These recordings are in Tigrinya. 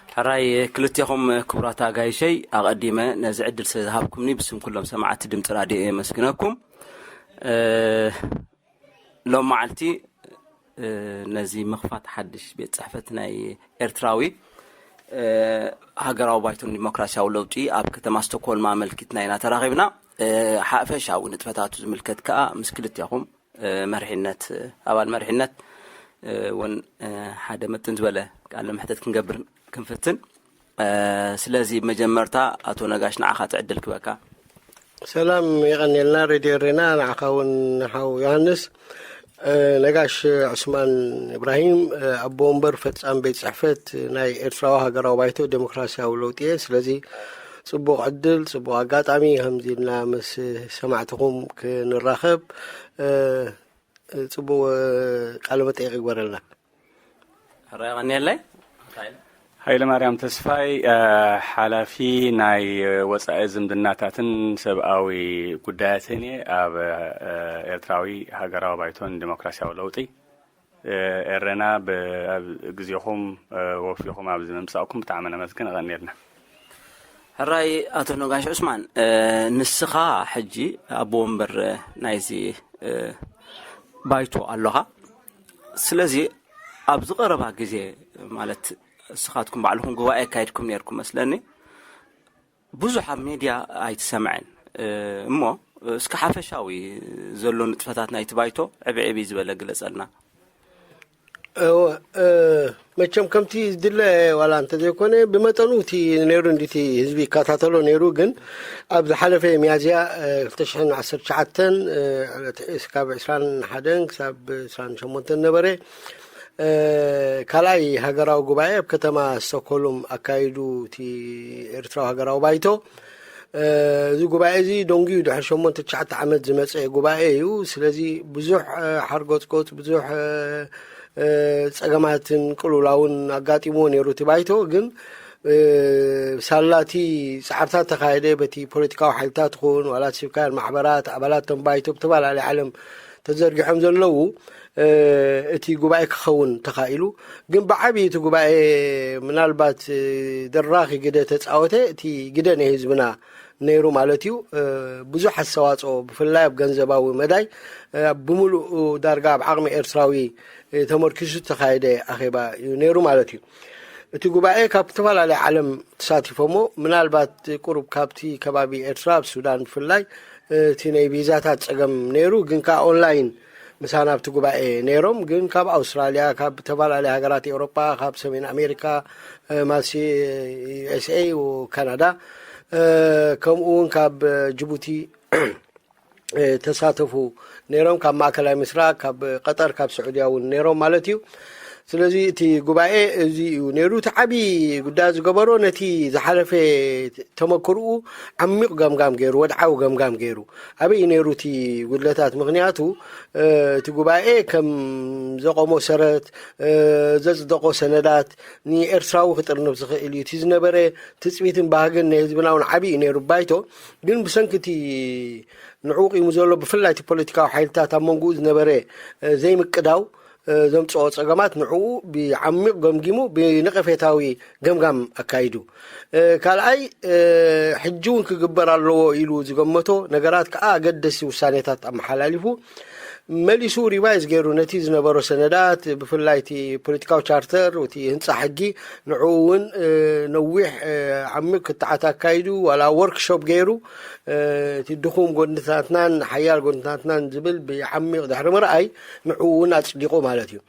ሕራይ ክልቴኹም ክቡራት ኣጋይሸይ፣ ኣቐዲመ ነዚ ዕድል ስለ ዝሃብኩምኒ ብስም ኩሎም ሰማዕቲ ድምፂ ራድዮ የመስግነኩም። ሎም መዓልቲ ነዚ ምኽፋት ሓድሽ ቤት ፅሕፈት ናይ ኤርትራዊ ሃገራዊ ባይቶን ዲሞክራሲያዊ ለውጢ ኣብ ከተማ ስቶክሆልም ኣመልኪትና ኢና ተራኺብና። ሓፈሻዊ ንጥፈታቱ ዝምልከት ከዓ ምስ ክልቴኹም መሪሕነት ኣባል መሪሕነት እውን ሓደ መጥን ዝበለ ቃለ መሕተት ክንገብር ክንፍትን። ስለዚ መጀመርታ ኣቶ ነጋሽ ንዓኻ ትዕድል ክበካ። ሰላም፣ የቐንየልና ሬድዮ ኤሬና። ንዓኻ እውን ሓው ዮሃንስ። ነጋሽ ዑስማን ኢብራሂም፣ ኣቦ ወንበር ፈጻም ቤት ጽሕፈት ናይ ኤርትራዊ ሃገራዊ ባይቶ ዴሞክራሲያዊ ለውጢ እየ። ስለዚ ጽቡቕ ዕድል፣ ጽቡቕ ኣጋጣሚ ከምዚ ኢልና ምስ ሰማዕትኹም ክንራኸብ፣ ጽቡቕ ቃለ መጠይቕ ይግበረልና። ሕራይ ቀኒየለይ። ሃይለ ማርያም ተስፋይ፣ ሓላፊ ናይ ወጻኢ ዝምድናታትን ሰብኣዊ ጉዳያትን እየ ኣብ ኤርትራዊ ሃገራዊ ባይቶን ዲሞክራሲያዊ ለውጢ። ኤረና፣ ኣብ ግዜኹም ወፊኹም ኣብዚ ምምጻእኩም ብጣዕሚ ነመስግን። እቐንየልና። ሕራይ ኣቶ ነጋሽ ዑስማን፣ ንስኻ ሕጂ ኣቦ ወንበር ናይዚ ባይቶ ኣለኻ። ስለዚ ኣብዚ ቀረባ ግዜ፣ ማለት ንስኻትኩም ባዕልኹም ጉባኤ ኣካይድኩም ነይርኩም መስለኒ፣ ብዙሕ ኣብ ሜድያ ኣይትሰምዐን እሞ እስኪ ሓፈሻዊ ዘሎ ንጥፈታት ናይቲ ባይቶ ዕብዕብ ዝበለ ግለጸልና። እወ፣ መቸም ከምቲ ዝድለ ዋላ እንተዘይኮነ ብመጠኑ እቲ ነይሩ እንዲቲ ህዝቢ ይከታተሎ ነይሩ። ግን ኣብ ዝሓለፈ ሚያዝያ ክልተ ሽሕን ዓሰርተ ትሽዓተን ካብ ዕስራን ሓደን ክሳብ ዕስራን ሸሞንተን ነበረ ካልኣይ ሃገራዊ ጉባኤ ኣብ ከተማ ስቶኮሉም ኣካይዱ እቲ ኤርትራዊ ሃገራዊ ባይቶ። እዚ ጉባኤ እዚ ደንጉዩ ድሕሪ ሸሞንተ ትሽዓተ ዓመት ዝመፀ ጉባኤ እዩ። ስለዚ ብዙሕ ሓርጎፅጎፅ፣ ብዙሕ ፀገማትን ቅልውላውን ኣጋጢምዎ ነይሩ እቲ ባይቶ። ግን ሳላቲ ፃዕርታት ተካየደ በቲ ፖለቲካዊ ሓይልታት ይኹን ዋላ ሲቪካውያን ማሕበራት ኣባላት ተንባይቶ ብተፈላለየ ዓለም ተዘርጊሖም ዘለዉ እቲ ጉባኤ ክኸውን ተኻኢሉ። ግን ብዓብዪ እቲ ጉባኤ ምናልባት ደራኺ ግደ ተፃወተ እቲ ግደ ናይ ህዝብና ነይሩ ማለት እዩ። ብዙሕ ኣስተዋፅኦ ብፍላይ ኣብ ገንዘባዊ መዳይ ብምሉእ ዳርጋ ኣብ ዓቕሚ ኤርትራዊ ተመርኪሱ ዝተኻየደ ኣኼባ እዩ ነይሩ ማለት እዩ። እቲ ጉባኤ ካብ ዝተፈላለየ ዓለም ተሳቲፎሞ ምናልባት ቁሩብ ካብቲ ከባቢ ኤርትራ ኣብ ሱዳን ብፍላይ እቲ ናይ ቪዛታት ፀገም ነይሩ። ግን ከዓ ኦንላይን ምሳና ኣብቲ ጉባኤ ነይሮም። ግን ካብ ኣውስትራሊያ፣ ካብ ዝተፈላለየ ሃገራት ኤውሮጳ፣ ካብ ሰሜን ኣሜሪካ ማሲ ዩኤስኤ ካናዳ ከምኡ እውን ካብ ጅቡቲ ተሳተፉ ነይሮም። ካብ ማእከላይ ምስራቅ፣ ካብ ቀጠር፣ ካብ ስዑድያ እውን ነይሮም ማለት እዩ። ስለዚ እቲ ጉባኤ እዚ እዩ ነይሩ። እቲ ዓብዪ ጉዳይ ዝገበሮ ነቲ ዝሓለፈ ተመክርኡ ዓሚቕ ገምጋም ገይሩ፣ ወድዓዊ ገምጋም ገይሩ። ኣበይ ነይሩ እቲ ጉድለታት? ምክንያቱ እቲ ጉባኤ ከም ዘቆሞ ሰረት፣ ዘጽደቆ ሰነዳት፣ ንኤርትራዊ ክጥርንፍ ዝኽእል እዩ። እቲ ዝነበረ ትጽቢትን ባህግን ናይ ህዝብና እውን ዓብዪ እዩ ነይሩ ባይቶ። ግን ብሰንኪ እቲ ንዕኡ ቂሙ ዘሎ ብፍላይ እቲ ፖለቲካዊ ሓይልታት ኣብ መንጎኡ ዝነበረ ዘይምቅዳው ዘምፅኦ ፀገማት ንዕኡ ብዓሚቕ ገምጊሙ ብነቐፌታዊ ገምጋም ኣካይዱ። ካልኣይ ሕጂ እውን ክግበር ኣለዎ ኢሉ ዝገመቶ ነገራት ከዓ ኣገደሲ ውሳኔታት ኣመሓላሊፉ መሊሱ ሪቫይዝ ገይሩ ነቲ ዝነበሮ ሰነዳት ብፍላይ እቲ ፖለቲካዊ ቻርተር እቲ ህንፃ ሕጊ ንዕኡ እውን ነዊሕ ዓሚቕ ክትዓት ኣካይዱ ዋላ ወርክሾፕ ገይሩ እቲ ድኹም ጎድንታትናን ሓያል ጎድንታትናን ዝብል ብዓሚቕ ድሕሪ ምርኣይ ንዕኡ እውን ኣፅዲቑ ማለት እዩ።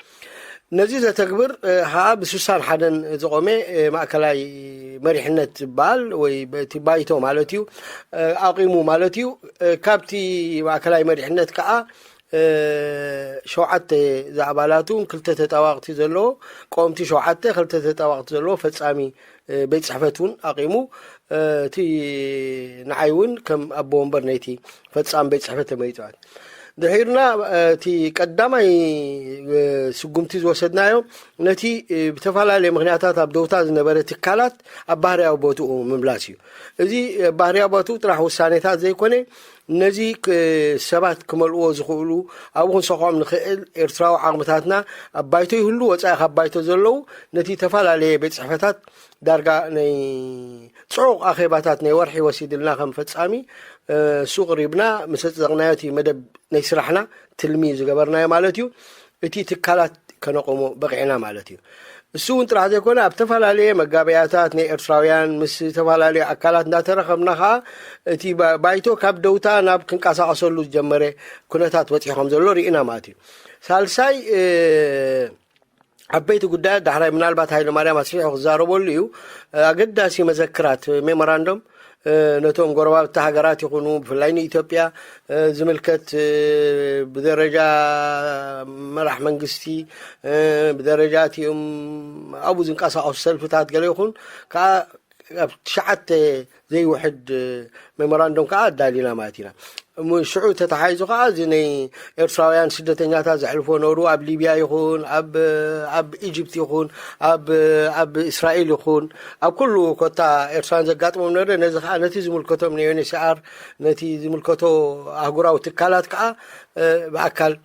ነዚ ዘተግብር ከዓ ብስሳን ሓደን ዝቆመ ማእከላይ መሪሕነት ዝበሃል ወይ እቲ ባይቶ ማለት እዩ ኣቂሙ ማለት እዩ። ካብቲ ማእከላይ መሪሕነት ከዓ ሸውዓተ ዝኣባላቱን ክልተ ተጣዋቕቲ ዘለዎ ቆምቲ ሸውዓተ ክልተ ተጣዋቕቲ ዘለዎ ፈፃሚ ቤት ፅሕፈት እውን ኣቂሙ እቲ ንዓይ እውን ከም ኣቦ ወንበር ነይቲ ፈፃሚ ቤት ፅሕፈት ተመሪፅዋት ድሒርና እቲ ቀዳማይ ስጉምቲ ዝወሰድናዮ ነቲ ብተፈላለየ ምክንያታት ኣብ ደውታ ዝነበረ ትካላት ኣብ ባህርያዊ ቦትኡ ምምላስ እዩ። እዚ ኣብ ባህርያዊ ቦትኡ ጥራሕ ውሳኔታት ዘይኮነ ነዚ ሰባት ክመልእዎ ዝኽእሉ ኣብኡ ክንሰኾም ንኽእል ኤርትራዊ ዓቕምታትና ኣብ ባይቶ ይህሉ፣ ወፃኢ ካብ ባይቶ ዘለዉ ነቲ ተፈላለየ ቤት ፅሕፈታት ዳርጋ ናይ ፅዑቕ ኣኼባታት ናይ ወርሒ ወሲድልና ከም ፈፃሚ እሱ ቅሪብና ምስ ኣፅደቕናዮ እቲ መደብ ናይ ስራሕና ትልሚ ዝገበርናዮ ማለት እዩ። እቲ ትካላት ከነቆሞ በቂዕና ማለት እዩ። እሱ እውን ጥራሕ ዘይኮነ ኣብ ዝተፈላለየ መጋበያታት ናይ ኤርትራውያን ምስ ዝተፈላለዩ ኣካላት እንዳተረኸብና ከዓ እቲ ባይቶ ካብ ደውታ ናብ ክንቀሳቀሰሉ ዝጀመረ ኩነታት በፂሑ ከም ዘሎ ርኢና ማለት እዩ። ሳልሳይ ዓበይቲ ጉዳያት ዳሕራይ ምናልባት ሃይለ ማርያም ኣስፊሑ ክዛረበሉ እዩ። ኣገዳሲ መዘክራት ሜሞራንዶም ነቶም ጎረባብቲ ሃገራት ይኹኑ ብፍላይ ንኢትዮጵያ ዝምልከት ብደረጃ መራሕ መንግስቲ ብደረጃ እቲኦም ኣብኡ ዝንቀሳቀሱ ሰልፍታት ገለ ይኹን ከዓ ኣብ ትሽዓተ ዘይውሕድ ሜሞራንዶም ከዓ ኣዳሊና ማለት ኢና። ሽዑ ተተሓይዙ ከዓ እዚ ናይ ኤርትራውያን ስደተኛታት ዘሕልፎ ነሩ ኣብ ሊብያ ይኹን ኣብ ኢጅፕት ይኹን ኣብ እስራኤል ይኹን ኣብ ኩሉ ኮታ ኤርትራውያን ዘጋጥሞም ነረ ነዚ ከዓ ነቲ ዝምልከቶም ንዩኤንኤችሲኣር ነቲ ዝምልከቶ ኣህጉራዊ ትካላት ከዓ ብኣካል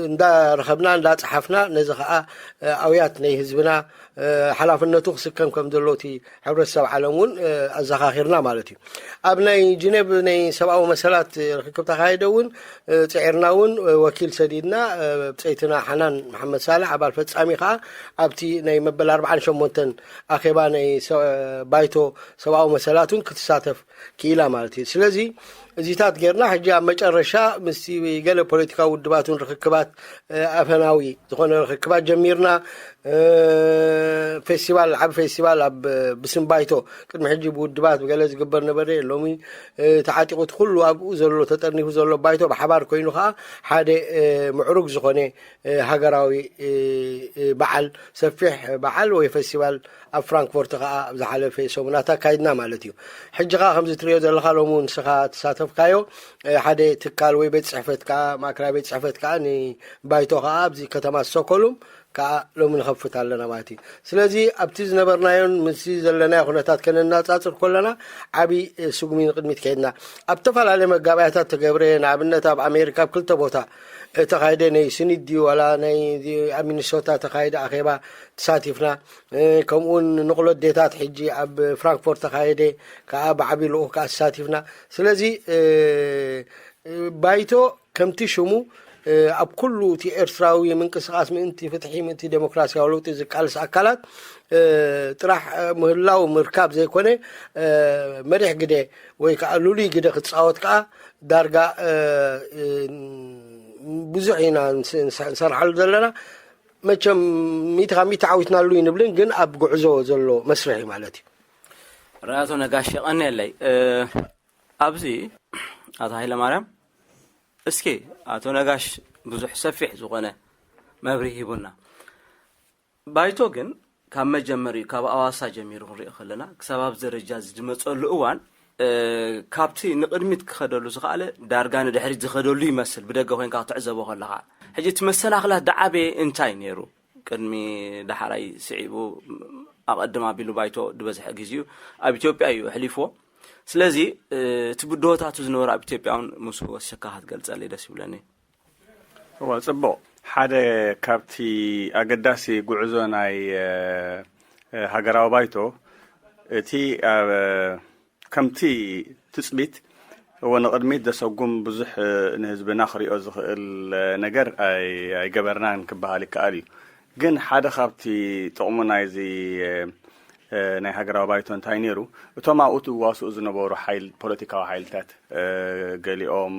እንዳረኸብና እንዳፀሓፍና ነዚ ከዓ ኣውያት ናይ ህዝብና ሓላፍነቱ ክስከም ከም ዘሎ እቲ ሕብረተሰብ ዓለም እውን ኣዘኻኺርና ማለት እዩ። ኣብ ናይ ጅኔቭ ናይ ሰብኣዊ መሰላት ርክክብ ተካይደ እውን ፅዒርና እውን ወኪል ሰዲድና ብፀይትና ሓናን መሓመድ ሳልሕ ኣባል ፈፃሚ ከዓ ኣብቲ ናይ መበል ኣርባዓን ሸሞንተን ኣኼባ ናይ ባይቶ ሰብኣዊ መሰላት እውን ክትሳተፍ ክኢላ ማለት እዩ። ስለዚ እዚታት ጌርና ሕጂ ኣብ መጨረሻ ምስቲ ገለ ፖለቲካዊ ውድባት እውን ርክክባት ኣፈናዊ ዝኾነ ርክክባት ጀሚርና። ፌስቲቫል ዓብ ፌስቲቫል ኣብ ብስም ባይቶ ቅድሚ ሕጂ ብውድባት ብገለ ዝግበር ነበረ ሎሚ ተዓጢቑ እቲ ኩሉ ኣብኡ ዘሎ ተጠርኒፉ ዘሎ ባይቶ ብሓባር ኮይኑ ከዓ ሓደ ምዕሩግ ዝኾነ ሃገራዊ በዓል ሰፊሕ በዓል ወይ ፌስቲቫል ኣብ ፍራንክፎርት ከዓ ኣብ ዝሓለፈ ሰሙናት ኣካይድና ማለት እዩ። ሕጂ ከዓ ከምዚ ትሪኦ ዘለካ ሎሚ ንስኻ ተሳተፍካዮ ሓደ ትካል ወይ ቤት ፅሕፈት ከዓ ማእከላይ ቤት ፅሕፈት ከዓ ንባይቶ ከዓ ኣብዚ ከተማ ስቶኮሉም ከዓ ሎሚ ንኸፍት ኣለና ማለት እዩ። ስለዚ ኣብቲ ዝነበርናዮን ምስ ዘለናዮ ኩነታት ከነናፃፅር ከለና ዓብዪ ስጉሚ ንቅድሚት ከይድና ኣብ ዝተፈላለየ መጋባያታት ተገብረ ንኣብነት ኣብ ኣሜሪካ ኣብ ክልተ ቦታ ተኻይደ ናይ ስኒት ድዩ ዋላ ናይ ኣብ ሚኒሶታ ተኻይደ ኣኼባ ተሳቲፍና። ከምኡውን ንቕሎ ኣዴታት ሕጂ ኣብ ፍራንክፎርት ተኻየደ ከዓ ብዓብዪ ልኡኽ ከዓ ተሳቲፍና። ስለዚ ባይቶ ከምቲ ሽሙ ኣብ ኩሉ እቲ ኤርትራዊ ምንቅስቃስ ምእንቲ ፍትሒ ምእንቲ ዴሞክራሲያዊ ለውጢ ዝቃልስ ኣካላት ጥራሕ ምህላው ምርካብ ዘይኮነ መሪሕ ግደ ወይ ከዓ ልሉይ ግደ ክፃወት ከዓ ዳርጋ ብዙሕ ኢና ንሰርሓሉ ዘለና። መቸም ሚእቲ ካብ ሚእቲ ዓዊትናሉ ይንብልን ግን ኣብ ጉዕዞ ዘሎ መስርሕ እዩ ማለት እዩ። ርኣቶ ነጋሽ የቐንየለይ። ኣብዚ ኣቶ ሃይለ ማርያም እስኪ ኣቶ ነጋሽ ብዙሕ ሰፊሕ ዝኾነ መብርሂ ሂቡና። ባይቶ ግን ካብ መጀመሪኡ ካብ ኣዋሳ ጀሚሩ ክንሪኦ ከለና ክሳብ ኣብዚ ደረጃ እዚ ዝመፀሉ እዋን ካብቲ ንቕድሚት ክኸደሉ ዝኸኣለ ዳርጋ ንድሕሪት ዝኸደሉ ይመስል ብደገ ኮይንካ ክትዕዘቦ ከለኻ። ሕጂ እቲ መሰናኽላት ዝዓበየ እንታይ ነይሩ? ቅድሚ ዳሕራይ ስዒቡ ኣቐድም ኣቢሉ ባይቶ ዝበዝሐ ግዜኡ ኣብ ኢትዮጵያ እዩ ኣሕሊፍዎ። ስለዚ እቲ ብድሆታቱ ዝነበረ ኣብ ኢትዮጵያ እውን ምስ ወሲኽካ ክትገልፀለይ ደስ ይብለኒ። እወ፣ ጽቡቕ። ሓደ ካብቲ ኣገዳሲ ጉዕዞ ናይ ሃገራዊ ባይቶ፣ እቲ ከምቲ ትጽቢት እወ ንቕድሚት ዘሰጉም ብዙሕ ንህዝብና ክሪኦ ዝኽእል ነገር ኣይገበርናን ክበሃል ይከኣል እዩ። ግን ሓደ ካብቲ ጥቕሙ ናይዚ ናይ ሃገራዊ ባይቶ እንታይ ነይሩ? እቶም ኣብኡ ትዋስኡ ዝነበሩ ሓይል ፖለቲካዊ ሓይልታት ገሊኦም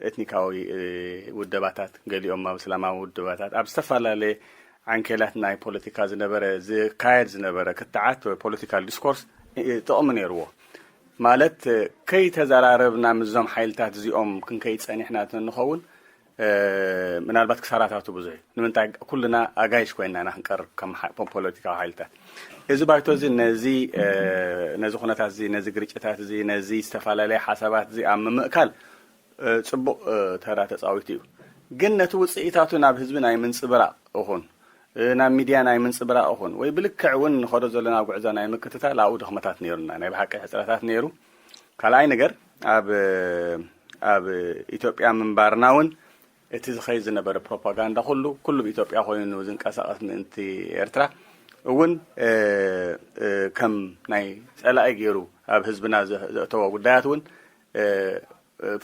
ኤትኒካዊ ውደባታት፣ ገሊኦም ኣብ እስላማዊ ውደባታት፣ ኣብ ዝተፈላለየ ዓንኬላት ናይ ፖለቲካ ዝነበረ ዝካየድ ዝነበረ ክትዓት ወይ ፖለቲካል ዲስኮርስ ጥቕሚ ነይርዎ። ማለት ከይተዘራረብና ምስዞም ሓይልታት እዚኦም ክንከይድ ጸኒሕና እንተንኸውን ምናልባት ክሳራታቱ ብዙሕ እዩ። ንምንታይ ኩልና ኣጋይሽ ኮይና ኢና ክንቀርብ ከም ፖለቲካዊ ሓይልታት። እዚ ባይቶ እዚ ነዚ ነዚ ኩነታት እዚ ነዚ ግርጭታት እዚ ነዚ ዝተፈላለየ ሓሳባት እዚ ኣብ ምምእካል ፅቡቕ ተራ ተፃዊቱ እዩ። ግን ነቲ ውፅኢታቱ ናብ ህዝቢ ናይ ምንፅብራቕ እኹን ናብ ሚድያ ናይ ምንፅብራቕ እኹን ወይ ብልክዕ እውን ንኸዶ ዘለና ጉዕዞ ናይ ምክትታል ኣብኡ ድኽመታት ነይሩና። ናይ ብሓቂ ሕፅረታት ነይሩ። ካልኣይ ነገር ኣብ ኣብ ኢትዮጵያ ምንባርና እውን እቲ ዝኸይድ ዝነበረ ፕሮፓጋንዳ ኩሉ ኩሉ ብኢትዮጵያ ኮይኑ ዝንቀሳቐስ ምእንቲ ኤርትራ እውን ከም ናይ ጸላኢ ገይሩ ኣብ ህዝብና ዘእተዎ ጉዳያት እውን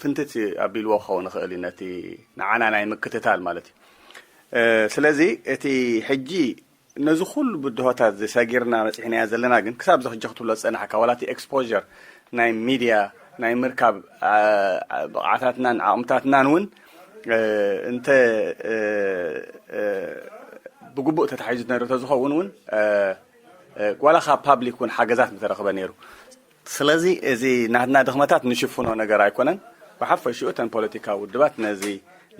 ፍንትት ኣቢልዎ ክኸውን ይኽእል እዩ ነቲ ንዓና ናይ ምክትታል ማለት እዩ። ስለዚ እቲ ሕጂ ነዚ ኩሉ ብድሆታት እዚ ሰጊርና በፂሕናዮ ዘለና ግን ክሳብ እዚ ሕጂ ክትብሎ ዝፀናሕካ ዋላ እቲ ኤክስፖር ናይ ሚድያ ናይ ምርካብ ብቕዓታትናን ዓቕምታትናን እውን እንተ ብግቡእ ተታሒዙ ነሩ ተዝኸውን እውን ዋላ ካብ ፓብሊክ እውን ሓገዛት ምተረኽበ ነይሩ። ስለዚ እዚ ናትና ድኽመታት ንሽፍኖ ነገር ኣይኮነን። ብሓፈሽኡ እተን ፖለቲካዊ ውድባት ነዚ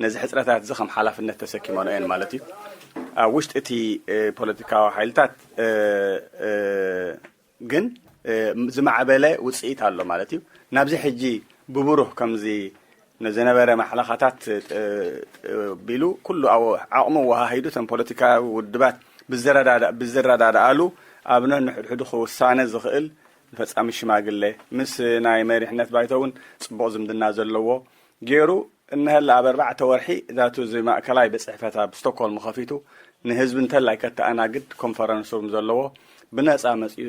ነዚ ሕፅረታት እዚ ከም ሓላፍነት ተሰኪመኖ እየን ማለት እዩ። ኣብ ውሽጢ እቲ ፖለቲካዊ ሓይልታት ግን ዝማዕበለ ውፅኢት ኣሎ ማለት እዩ። ናብዚ ሕጂ ብብሩህ ከምዚ ንዝነበረ ማሕለኻታት ቢሉ ኩሉ ዓቕሙ ወሃሂዱ እተን ፖለቲካዊ ውድባት ብዝረዳድኣሉ ኣብ ነንሕድሕዱ ክውሳነ ዝኽእል ፈጻሚ ሽማግሌ ምስ ናይ መሪሕነት ባይቶ እውን ጽቡቕ ዝምድና ዘለዎ ገይሩ እነሀለ ኣብ ኣርባዕተ ወርሒ ዛቱ እዚ ማእከላይ ቤት ጽሕፈት ኣብ ስቶክሆልም ከፊቱ ንህዝቢ እንተላይ ከተኣናግድ ኮንፈረንስ ሩም ዘለዎ ብነጻ መጺኡ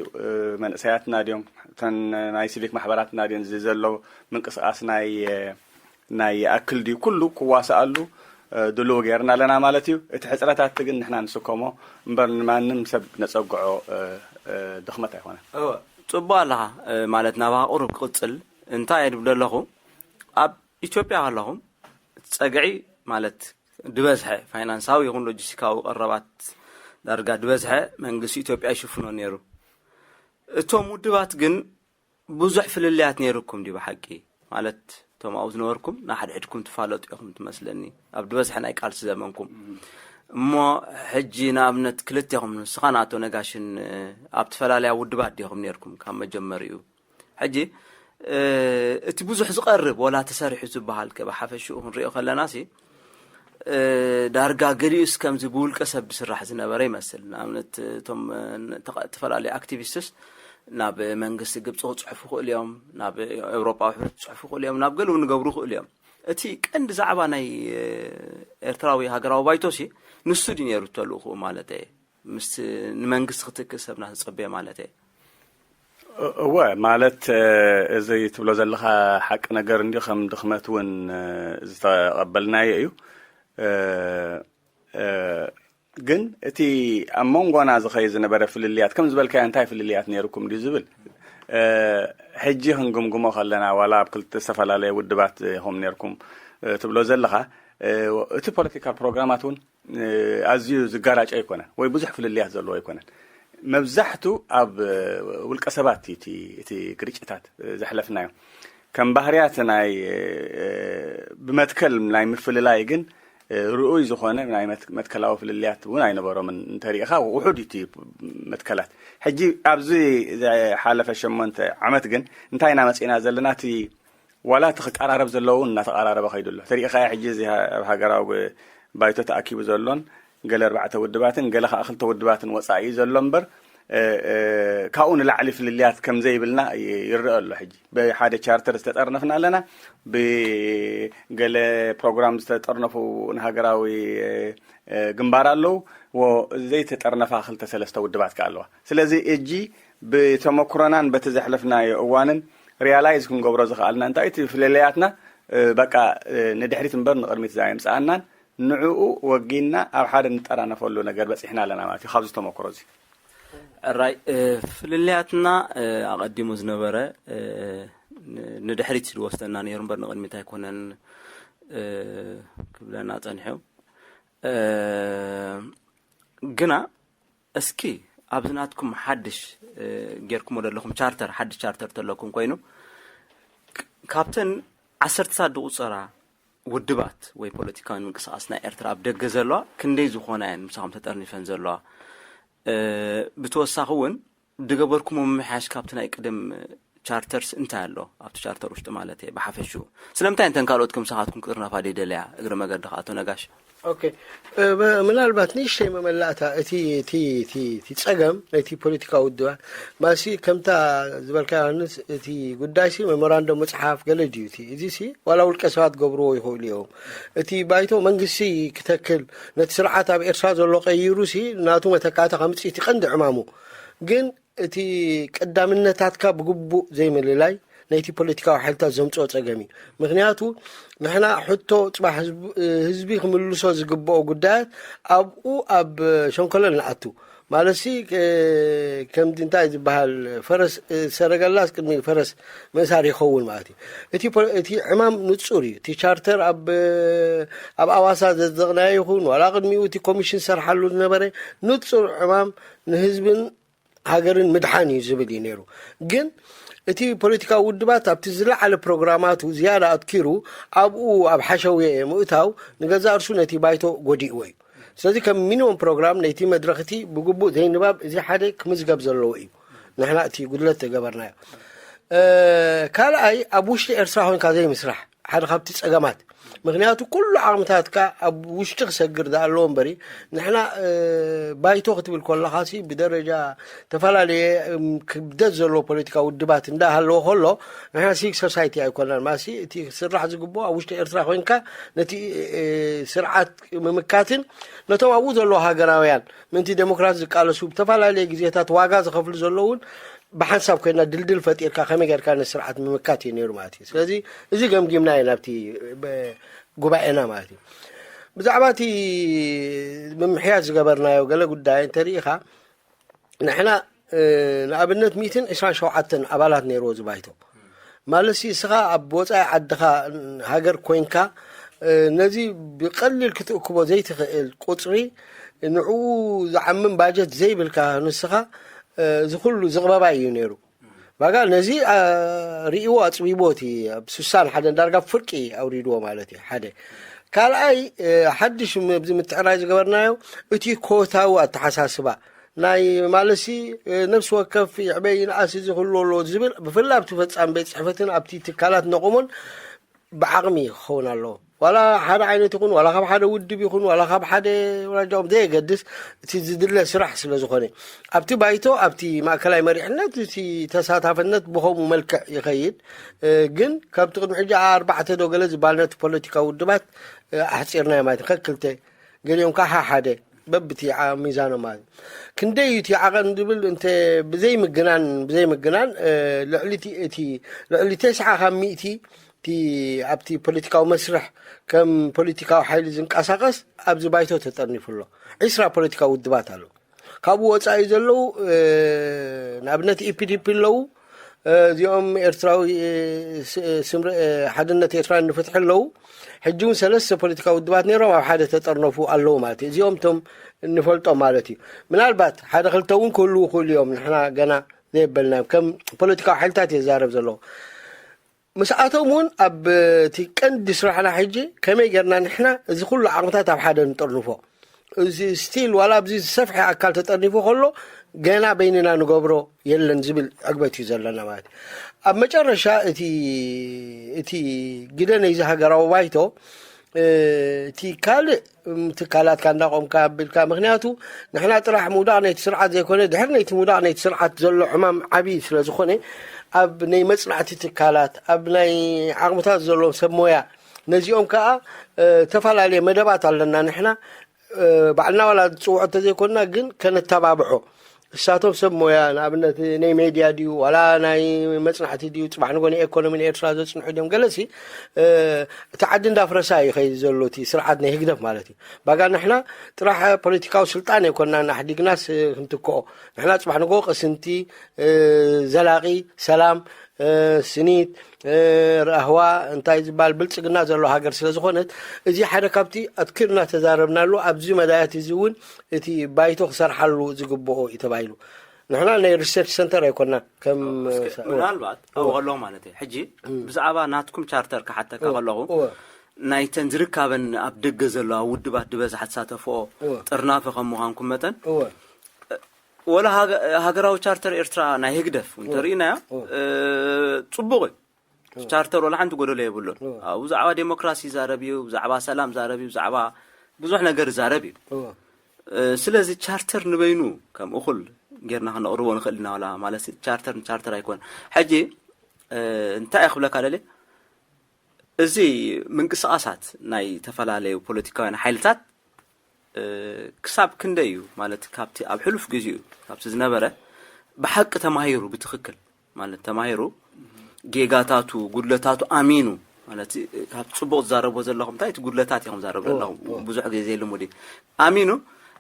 መንእሰያትና ድዮም እተን ናይ ሲቪክ ማሕበራትና ድዮም እዚ ዘሎ ምንቅስቃስ ናይ ናይ ይኣክል ድዩ ኩሉ ክዋስኣሉ ድልው ገይርና ኣለና ማለት እዩ። እቲ ሕፅረታት ግን ንሕና ንስከሞ እምበር ንማንም ሰብ ነፀግዖ ድኽመት ኣይኮነን። እወ፣ ጽቡቕ ኣለኻ። ማለት ናባኻ ቁሩብ ክቕጽል እንታይ እየ ድብል ኣለኹ፣ ኣብ ኢትዮጵያ ከለኹም እቲ ጸግዒ ማለት ድበዝሐ ፋይናንሳዊ ይኹን ሎጂስቲካዊ ቀረባት ዳርጋ ድበዝሐ መንግስቲ ኢትዮጵያ ይሽፍኖ ነይሩ። እቶም ውድባት ግን ብዙሕ ፍልልያት ነይሩኩም ድዩ ብሓቂ? ማለት እቶም ኣብኡ ዝነበርኩም ንሓድሕድኩም ትፋለጡ ኢኹም ትመስለኒ ኣብ ዝበዝሐ ናይ ቃልሲ ዘመንኩም። እሞ ሕጂ ንኣብነት ክልቴኹም ንስኻን ኣቶ ነጋሽን ኣብ ተፈላለያ ውድባት ዲኹም ነይርኩም ካብ መጀመሪኡ? ሕጂ እቲ ብዙሕ ዝቐርብ ወላ ተሰሪሑ ዝበሃል ከ ብሓፈሽኡ ክንሪኦ ከለና ሲ ዳርጋ ገሊኡስ ከምዚ ብውልቀ ሰብ ዝስራሕ ዝነበረ ይመስል። ንኣብነት እቶም ተፈላለዩ ኣክቲቪስትስ ናብ መንግስቲ ግብፂ ክፅሕፉ ይኽእሉ እዮም፣ ናብ ኤውሮጳዊ ሕብረት ክፅሕፉ ይኽእሉ እዮም፣ ናብ ገሊኡ ንገብሩ ይኽእሉ እዮም። እቲ ቀንዲ ዛዕባ ናይ ኤርትራዊ ሃገራዊ ባይቶ ሲ ንሱ ድዩ ነይሩ ተልእኽኡ ማለት እየ? ምስ ንመንግስቲ ክትክእ ሰብና ተፀበየ ማለት እየ። እወ ማለት እዚ ትብሎ ዘለኻ ሓቂ ነገር እንዲ ከም ድኽመት እውን ዝተቐበልናዮ እዩ። ግን እቲ ኣብ መንጎና ዝኸይ ዝነበረ ፍልልያት ከም ዝበልካዮ እንታይ ፍልልያት ነይርኩም ድዩ ዝብል ሕጂ ክንግምግሞ ከለና ዋላ ኣብ ክልተ ዝተፈላለየ ውድባት ኢኹም ነይርኩም ትብሎ ዘለኻ እቲ ፖለቲካል ፕሮግራማት እውን ኣዝዩ ዝጋራጭ ኣይኮነን ወይ ብዙሕ ፍልልያት ዘለዎ ኣይኮነን። መብዛሕቱ ኣብ ውልቀ ሰባት እቲ ግርጭታት ዘሕለፍናዮ ከም ባህርያት ናይ ብመትከል ናይ ምፍልላይ ግን ርኡይ ዝኾነ ናይ መትከላዊ ፍልልያት እውን ኣይነበሮምን። እንተሪኢኻ ውሑድ እቲ መትከላት ሕጂ ኣብዚ ዝሓለፈ ሸሞንተ ዓመት ግን እንታይ ኢና መፂና ዘለና እቲ ዋላ እቲ ክቀራረብ ዘለዎ እውን እናተቐራረበ ከይዱ ኣሎ። ተሪኢኻዮ ሕጂ እዚ ኣብ ሃገራዊ ባይቶ ተኣኪቡ ዘሎን ገለ ኣርባዕተ ውድባትን ገለ ከዓ ክልተ ውድባትን ወፃኢ እዩ ዘሎ እምበር ካብኡ ንላዕሊ ፍልልያት ከም ዘይብልና ይረአ ኣሎ። ሕጂ ብሓደ ቻርተር ዝተጠርነፍና ኣለና፣ ብገለ ፕሮግራም ዝተጠርነፉ ንሃገራዊ ግንባር ኣለዉ፣ ዘይተጠርነፋ ክልተ ሰለስተ ውድባት ከዓ ኣለዋ። ስለዚ እጂ ብተመክሮናን በቲ ዘሕለፍናዮ እዋንን ሪያላይዝ ክንገብሮ ዝኽኣልና እንታይ እቲ ፍልልያትና በቃ ንድሕሪት እምበር ንቕድሚት ዛየምፅኣናን ንዕኡ ወጊንና ኣብ ሓደ ንጠራነፈሉ ነገር በፂሕና ኣለና ማለት እዩ። ካብዚ ተመክሮ እዚ ራይ ፍልልያትና ኣቐዲሙ ዝነበረ ንድሕሪት ዝወስደና ነይሩ እምበር ንቕድሚት ኣይኮነን ክብለና ፀኒሑ። ግና እስኪ ኣብዚ ናትኩም ሓድሽ ጌርኩሞ ዘለኹም ቻርተር ሓድሽ ቻርተር ተለኩም ኮይኑ ካብተን ዓሰርተታት ዝቑፀራ ውድባት ወይ ፖለቲካዊ ምንቅስቃስ ናይ ኤርትራ ኣብ ደገ ዘለዋ ክንደይ ዝኾና እየን ምሳኹም ተጠርኒፈን ዘለዋ ብተወሳኺ እውን ዝገበርኩሞ ምምሕያሽ ካብቲ ናይ ቅድም ቻርተርስ እንታይ ኣሎ ኣብቲ ቻርተር ውሽጢ ማለት እየ ብሓፈሽኡ ስለምንታይ እንተን ካልኦት ከምሳኻትኩም ክጥርነፋ ደይደለያ እግሪ መገዲ ከኣቶ ነጋሽ ኦኬ፣ እ፣ ብ-፣ ምናልባት ንእሽተይ መመላእታ እቲ፣ እቲ፣ እቲ፣ እቲ ጸገም ናይቲ ፖለቲካዊ ውድባት ማሲ ከምታ ዝበልካ ዮሃንስ፣ እቲ ጉዳይሲ መሞራንዶ መጽሓፍ ገለ ድዩ? እቲ፣ እዚሲ ዋላ ውልቀ ሰባት ገብርዎ ይኽእሉ እዮም። እቲ ባይቶ መንግስቲ ክተክል፣ ነቲ ስርዓት ኣብ ኤርትራ ዘሎ ቀይሩሲ ናቱ መተካእታ ከምጽእ እቲ ቀንዲ ዕማሙ። ግን እቲ ቀዳምነታትካ ብግቡእ ዘይምልላይ ናይቲ ፖለቲካዊ ሓይልታት ዘምጽኦ ጸገም እዩ። ምኽንያቱ ንሕና ሕቶ ጽባሕ ህዝብ-፣ ህዝቢ ክምልሶ ዝግብኦ ጉዳያት ኣብኡ ኣብ ሸንኮለል ንኣቱ። ማለትሲ፣ እ፣ ከምዚ እንታይ ዝበሃል ፈረስ፣ እ፣ ሰረገላስ ቅድሚ ፈረስ ምእሳር ይኸውን ማለት እዩ። እቲ ፖ-፣ እቲ ዕማም ንጹር እዩ። እቲ ቻርተር ኣብ፣ ኣብ ኣዋሳ ዘጽደቕናዮ ይኹን ዋላ ቅድሚኡ እቲ ኮሚሽን ዝሰርሓሉ ዝነበረ ንጹር ዕማም ንህዝብን ሃገርን ምድሓን እዩ ዝብል እዩ ነይሩ። ግን እቲ ፖለቲካዊ ውድባት ኣብቲ ዝለዓለ ፕሮግራማቱ ዝያዳ ኣትኪሩ ኣብኡ ኣብ ሓሸውየ ምእታው ንገዛእ ርሱ ነቲ ባይቶ ጎዲእዎ እዩ። ስለዚ ከም ሚኒመም ፕሮግራም ነይቲ መድረኽ እቲ ብግቡእ ዘይንባብ እዚ ሓደ ክምዝገብ ዘለዎ እዩ። ንሕና እቲ ጉድለት ተገበርናዮ። እ፣ ካልኣይ ኣብ ውሽጢ ኤርትራ ኮንካ ዘይምስራሕ ሓደ ካብቲ ጸገማት። ምኽንያቱ ኩሉ ዓቕምታትካ ኣብ ውሽጢ ክሰግር ዝኣለዎ እምበሪ ንሕና፣ እ፣ ባይቶ ክትብል ከለኻሲ ብደረጃ ዝተፈላለየ፣ እም፣ ክብደት ዘለዎ ፖለቲካዊ ውድባት እንዳሃለዎ ከሎ ንሕና ሲቪክ ሶሳይቲ ኣይኮናን። ማሲ እቲ ክስራሕ ዝግብኦ ኣብ ውሽጢ ኤርትራ ኮንካ ነቲ፣ እ፣ ስርዓት ምምካትን ነቶም ኣብኡ ዘለዉ ሃገራውያን ምእንቲ ዴሞክራሲ ዝቃለሱ ብተፈላለየ ግዜታት ዋጋ ዝኸፍሉ ዘለውን ብሓንሳብ ኮይና ድልድል ፈጢርካ ከመይ ጌርካ ነቲ ስርዓት ምምካት እዩ ነይሩ ማለት እዩ። ስለዚ እዚ ገምጊምና እዩ ናብቲ፣ ብ-፣ ጉባኤና ማለት እዩ። ብዛዕባ እቲ ምምሕያሽ ዝገበርናዮ ገለ ጉዳይ እንተሪኢኻ ንሕና፣ እ፣ ንኣብነት ሚእትን ዕስራን ሸውዓተን ኣባላት ነይርዎ እዚ ባይቶ። ማለትሲ እስኻ ኣብ ወጻኢ ዓድኻ ሃገር ኮይንካ፣ እ፣ ነዚ ብቐሊል ክትእክቦ ዘይትኽእል ቁጽሪ ንዕኡ ዝዓምም ባጀት ዘይብልካ ንስኻ፣ እ፣ እዚ ኩሉ ዝቕበባ እዩ ነይሩ። ባጋ ነዚ፣ አ፣ ርእይዎ ኣጽቢቦ እቲ ኣብ ስሳን ሓደን ዳርጋ ፍርቂ ኣውሪድዎ ማለት እዩ። ሓደ። ካልኣይ፣ እ፣ ሓድሽ ም-፣ ኣብዚ ምትዕራይ ዝገበርናዮ እቲ ኮታዊ ኣተሓሳስባ ናይ ማለሲ፣ እ፣ ነፍሲ ወከፍ ይዕበ ይንኣስ እዚ ክህሉ ኣለዎ ዝብል ብፍላይ ኣብቲ ፈጻሚ ቤት ጽሕፈትን ኣብቲ ትካላት ነቑሙን ብዓቕሚ ክኸውን ኣለዎ። ዋላ ሓደ ዓይነት ይኹን፣ ዋላ ካብ ሓደ ውድብ ይኹን፣ ዋላ ካብ ሓደ ወላጃኦም ዘየገድስ እቲ ዝድለ ስራሕ ስለ ዝኾነ ኣብቲ ባይቶ፣ ኣብቲ ማእከላይ መሪሕነት እቲ ተሳታፍነት ብኸምኡ መልክዕ ይኸይድ። እ፣ ግን ካብቲ ቅድሚ ሕጂ ኣርባዕተ ዶ ገለ ዝበሃል ነቲ ፖለቲካዊ ውድባት፣ እ፣ ኣሕጺርናዮ ማለት እዩ። ከክልተ ገሊኦም ከዓ ሓደ በብቲ ዓ-፣ ሚዛኖም ማለት እዩ። ክንደይ እዩ እቲ ዓቐን ዝብል እንተ ብዘይ ምግናን፣ ብዘይ ምግናን፣ እ፣ ልዕሊ እቲ፣ እቲ ልዕሊ ተስዓ ካብ ሚእቲ እቲ ኣብቲ ፖለቲካዊ መስርሕ ከም ፖለቲካዊ ሓይሊ ዝንቀሳቐስ ኣብዚ ባይቶ ተጠርኒፉ ኣሎ። ዕስራ ፖለቲካዊ ውድባት ኣለዉ። ካብኡ ወጻኢ ዘለዉ፣ እ፣ ንኣብነት ኢ ፒ ዲ ፒ ኣለዉ። እ፣ እዚኦም ኤርትራዊ፣ እ፣ ስ-፣ እ፣ ስምረ-፣ እ፣ ሓድነት ኤርትራ ንፍትሒ ኣለዉ። ሕጂ እውን ሰለስተ ፖለቲካዊ ውድባት ነይሮም ኣብ ሓደ ተጠርነፉ ኣለዉ ማለት እዩ። እዚኦም እቶም እንፈልጦም ማለት እዩ። ምናልባት ሓደ ክልተ እውን ክህልዉ ይኽእሉ እዮም። ንሕና ገና ዘየበልናዮም ከም ፖለቲካዊ ሓይልታት እየ ዝዛረብ ዘለኹ። ምስኣቶም እውን ኣብ እቲ ቀንዲ ስራሕና ሕጂ ከመይ ጌርና ንሕና እዚ ኩሉ ዓቕምታት ኣብ ሓደ ንጠርንፎ። እዚ ስቲል ዋላ ኣብዚ ዝሰፍሐ ኣካል ተጠርኒፉ ከሎ ገና በይንና ንገብሮ የለን ዝብል ዕግበት እዩ ዘለና ማለት እዩ። ኣብ መጨረሻ እቲ፣ እቲ ግደ ናይዚ ሃገራዊ ባይቶ፣ እ፣ እቲ ካልእ፣ እም፣ ትካላትካ እንዳቆምካ ኣቢልካ፣ ምኽንያቱ ንሕና ጥራሕ ምውዳቕ ናይቲ ስርዓት ዘይኮነ፣ ድሕሪ ናይቲ ምውዳቕ ናይቲ ስርዓት ዘሎ ዕማም ዓብዪ ስለ ዝኾነ፣ ኣብ ናይ መጽናዕቲ ትካላት፣ ኣብ ናይ ዓቕምታት ዘለዎም ሰብ ሞያ፣ ነዚኦም ከኣ፣ እ፣ ተፈላለየ መደባት ኣለና ንሕና፣ እ፣ ባዕልና ዋላ ዝጽውዖ እንተዘይኮንና ግን ከነተባብዖ። እሳቶም ሰብ ሞያ፣ ንኣብነት ናይ ሜድያ ድዩ፣ ዋላ ናይ መጽናዕቲ ድዩ፣ ጽባሕ ንጎ ናይ ኤኮኖሚ ንኤርትራ ዘጽንሑ ድዮም፣ ገለሲ፣ እ፣ እቲ ዓዲ እንዳፍረሳ እዩ ከይድ ዘሎ እቲ ስርዓት ናይ ህግደፍ ማለት እዩ። ባጋ ንሕና ጥራሕ ፖለቲካዊ ስልጣን ኣይኮንናን ኣሕዲግናስ፣ እ፣ ክንትክኦ። ንሕና ጽባሕ ንጎ ቅስንቲ፣ እ፣ ዘላቒ ሰላም፣ እ፣ ስኒት፣ እ፣ ራህዋ እንታይ ዝበሃል ብልጽግና ዘሎ ሃገር ስለ ዝኾነት፣ እዚ ሓደ ካብቲ ኣትኪርና ተዛረብናሉ። ኣብዚ መዳያት እዚ እውን እቲ ባይቶ ክሰርሓሉ ዝግብኦ እዩ ተባሂሉ። ንሕና ናይ ሪሰርች ሰንተር ኣይኮና ከም፣ እስኪ፣ እ፣ ምናልባት ኣብኡ ከለኹ ማለት እዩ። ሕጂ ብዛዕባ ናትኩም ቻርተር ክሓተካ እወ፣ ከለኹ፣ እወ። ናይተን ዝርካበን ኣብ ደገ ዘለዋ ውድባት ዝበዝሓ ትሳተፍኦ እወ። ጥርናፈ ከም ምዃንኩም መጠን፣ እወ። ወላ ሃገ-፣ ሃገራዊ ቻርተር ኤርትራ ናይ ህግደፍ እወ። እንተርኢናዮ፣ እወ። እ፣ ጽቡቕ እዩ። እወ። ቻርተር ወላ ሓንቲ ጎደሎ የብሉን። እወ። ኣብ ብዛዕባ ዴሞክራሲ ይዛረብ እዩ፣ ብዛዕባ ሰላም ይዛረብ እዩ፣ ብዛዕባ ብዙሕ ነገር ይዛረብ እዩ። ስለዚ ቻርተር ንበይኑ ከም እኹል ጌርና ክነቕርቦ ንኽእል ኢና። ዋላ ማለት ቻርተር ንቻርተር ኣይኮን። ሕጂ እንታይ እየ ክብለካ ደልየ፣ እዚ ምንቅስቓሳት ናይ ዝተፈላለዩ ፖለቲካውያን ሓይልታት ክሳብ ክንደይ እዩ ማለት፣ ካብቲ ኣብ ሕሉፍ ግዜኡ ካብቲ ዝነበረ ብሓቂ ተማሂሩ፣ ብትኽክል ማለት ተማሂሩ፣ ጌጋታቱ፣ ጉድለታቱ ኣሚኑ ማለት፣ ካብ ጽቡቕ ዝዛረቦ ዘለኹም እንታይ እቲ ጉድለታት ኢኹም ዛረብ ዘለኹም። ብዙሕ ግዜ ልሙድ እዩ። ኣሚኑ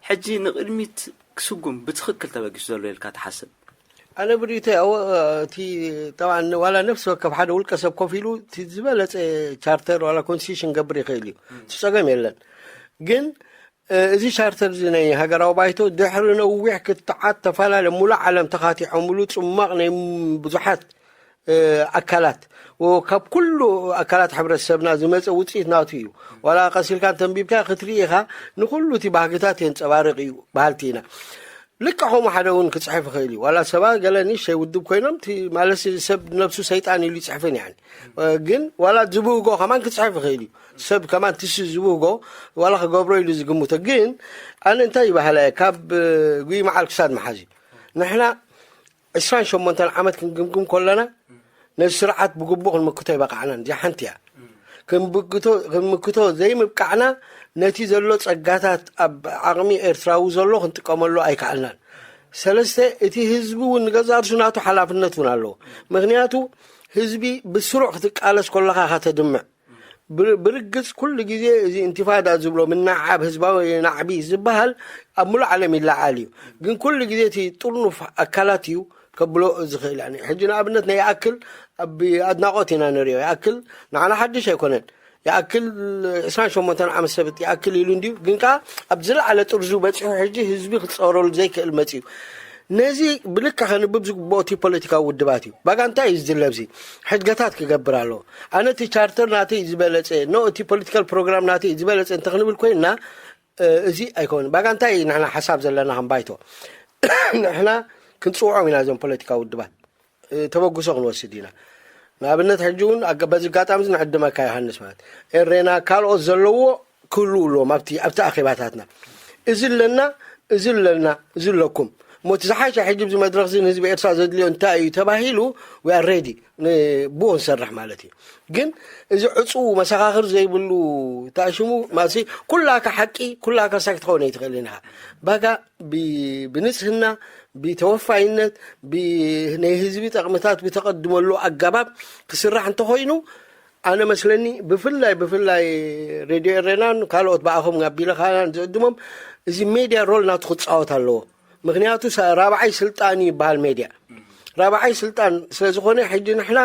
ሕጂ ንቕድሚት ክስጉም ብትኽክል ተበጊሱ ዘሎ ኢልካ ትሓስብ? ኣነ ብሪእቶ፣ እቲ ጠብዓን ዋላ ነፍሲ ወከፍ ሓደ ውልቀ ሰብ ኮፍ ኢሉ እቲ ዝበለጸ ቻርተር ዋላ ኮንስቲቱሽን ገብር ይኽእል እዩ። እቲ ጸገም የለን። ግን እዚ ቻርተር እዚ ናይ ሃገራዊ ባይቶ ድሕሪ ነዊሕ ክትዓት ተፈላለ ሙሉእ ዓለም ተኻቲዖምሉ ጽማቕ ናይ ብዙሓት ኣካላት፣ ካብ ኩሉ ኣካላት ሕብረተሰብና ዝመፀ ውፅኢት ናቱ እዩ። ዋላ ቀሲልካ እንተንቢብካ ክትርኢ ኢኻ፣ ንኩሉ እቲ ባህግታት የንፀባርቕ እዩ በሃልቲ ኢና። ልክዕ ከምኡ ሓደ እውን ክፅሕፍ ይኽእል እዩ። ዋላ ሰባ ገለ ንእሽተይ ውድብ ኮይኖም፣ እቲ ማለት ሰብ ነብሱ ሰይጣን ኢሉ ይፅሕፍን ያኒ። ግን ዋላ ዝብህጎ ከማን ክፅሕፍ ይኽእል እዩ። ሰብ ከማን ትስ ዝብህጎ ዋላ ክገብሮ ኢሉ ዝግምቶ። ግን ኣነ እንታይ ይባህላ እየ፣ ካብ ጉይ መዓል ክሳድ መሓዝ እዩ። ንሕና ዕስራን ሸሞንተን ዓመት ክንግምግም ከለና፣ ነዚ ስርዓት ብግቡእ ክንምክቶ ኣይበቃዕናን። እዚኣ ሓንቲ እያ። ክንብግቶ-፣ ክንምክቶ ዘይምብቃዕና፣ ነቲ ዘሎ ጸጋታት ኣብ ዓቕሚ ኤርትራዊ ዘሎ ክንጥቀመሉ ኣይከኣልናን። ሰለስተ፣ እቲ ህዝቢ እውን ንገዛእ ርእሱ ናቱ ሓላፍነት እውን ኣለዎ። ምኽንያቱ ህዝቢ ብስሩዕ ክትቃለስ ከለኻ ኢኻ ተድምዕ። ብር-፣ ብርግጽ ኩሉ ግዜ እዚ ኢንቲፋዳ ዝብሎ ምንዓብ፣ ህዝባዊ ናዕቢ ዝበሃል ኣብ ሙሉእ ዓለም ይለዓል እዩ። ግን ኩሉ ግዜ እቲ ጥርኑፍ ኣካላት እዩ ከብሎ ዝኽእል። ያኒ ሕጂ ንኣብነት ናይ ይኣክል ኣብ ኣድናቖት ኢና ንሪኦ። ይኣክል ንዓና ሓድሽ ኣይኮነን። ይኣክል ዕስራን ሸሞንተን ዓመት ሰብት ይኣክል ኢሉ እንድዩ። ግን ከኣ ኣብ ዝለዓለ ጥርዙ በጺሑ ሕጂ ህዝቢ ክጸረሉ ዘይክእል መጺኡ። ነዚ ብልክዕ ከንብብ ዝግብኦ እቲ ፖለቲካዊ ውድባት እዩ። ባጋ እንታይ እዩ ዝድለ ኣብዚ? ሕድገታት ክገብር ኣለዎ። ኣነ እቲ ቻርተር ናተይ ዝበለጸ፣ ኖ እቲ ፖለቲካል ፕሮግራም ናተይ ዝበለጸ እንተ ክንብል ኮይንና፣ እ፣ እዚ ኣይኮን። ባጋ እንታይ እዩ ንሕና ሓሳብ ዘለና ከም ባይቶ? ንሕና ክንጽውዖም ኢና እዞም ፖለቲካዊ ውድባት። እ፣ ተበግሶ ክንወስድ ኢና። ንኣብነት ሕጂ እውን ኣገ-፣ በዚ ኣጋጣሚ እዚ ንዕድመካ ዮሃንስ ማለት ኤሬና ካልኦት ዘለዎ ክህልዉ ኣለዎም ኣብቲ፣ ኣብቲ ኣኼባታትና። እዚ ኣለና፣ እዚ ኣለና፣ እዚ ኣለኩም። እሞ እቲ ዝሓሸ ሕጂ ኣብዚ መድረኽ እዚ ንህዝቢ ኤርትራ ዘድልዮ እንታይ እዩ ተባሂሉ፣ we are ready፣ ን-፣ ብኡ ንሰርሕ ማለት እዩ። ግን እዚ ዕጹው መሰኻኽር ዘይብሉ ተኣሽሙ ማሲ ኩላካ ሓቂ፣ ኩላካ ሳይ ክትኸውን ኣይትኽእልን ኢኻ። ባጋ ብ-፣ ብንጽህና፣ ብተወፋይነት፣ ብ-፣ ናይ ህዝቢ ጠቕምታት ብተቐድመሉ ኣገባብ ክስራሕ እንተኾይኑ፣ ኣነ መስለኒ ብፍላይ፣ ብፍላይ ሬድዮ ኤሬናን ካልኦት ብኣኹም ኣቢልኻን ዝዕድሞም፣ እዚ ሜድያ ሮል ናቱ ክጻወት ኣለዎ። ምኽንያቱ ሰ-፣ ራብዓይ ስልጣን እዩ ይበሃል ሜድያ። ራብዓይ ስልጣን ስለ ዝኾነ፣ ሕጂ ንሕና፣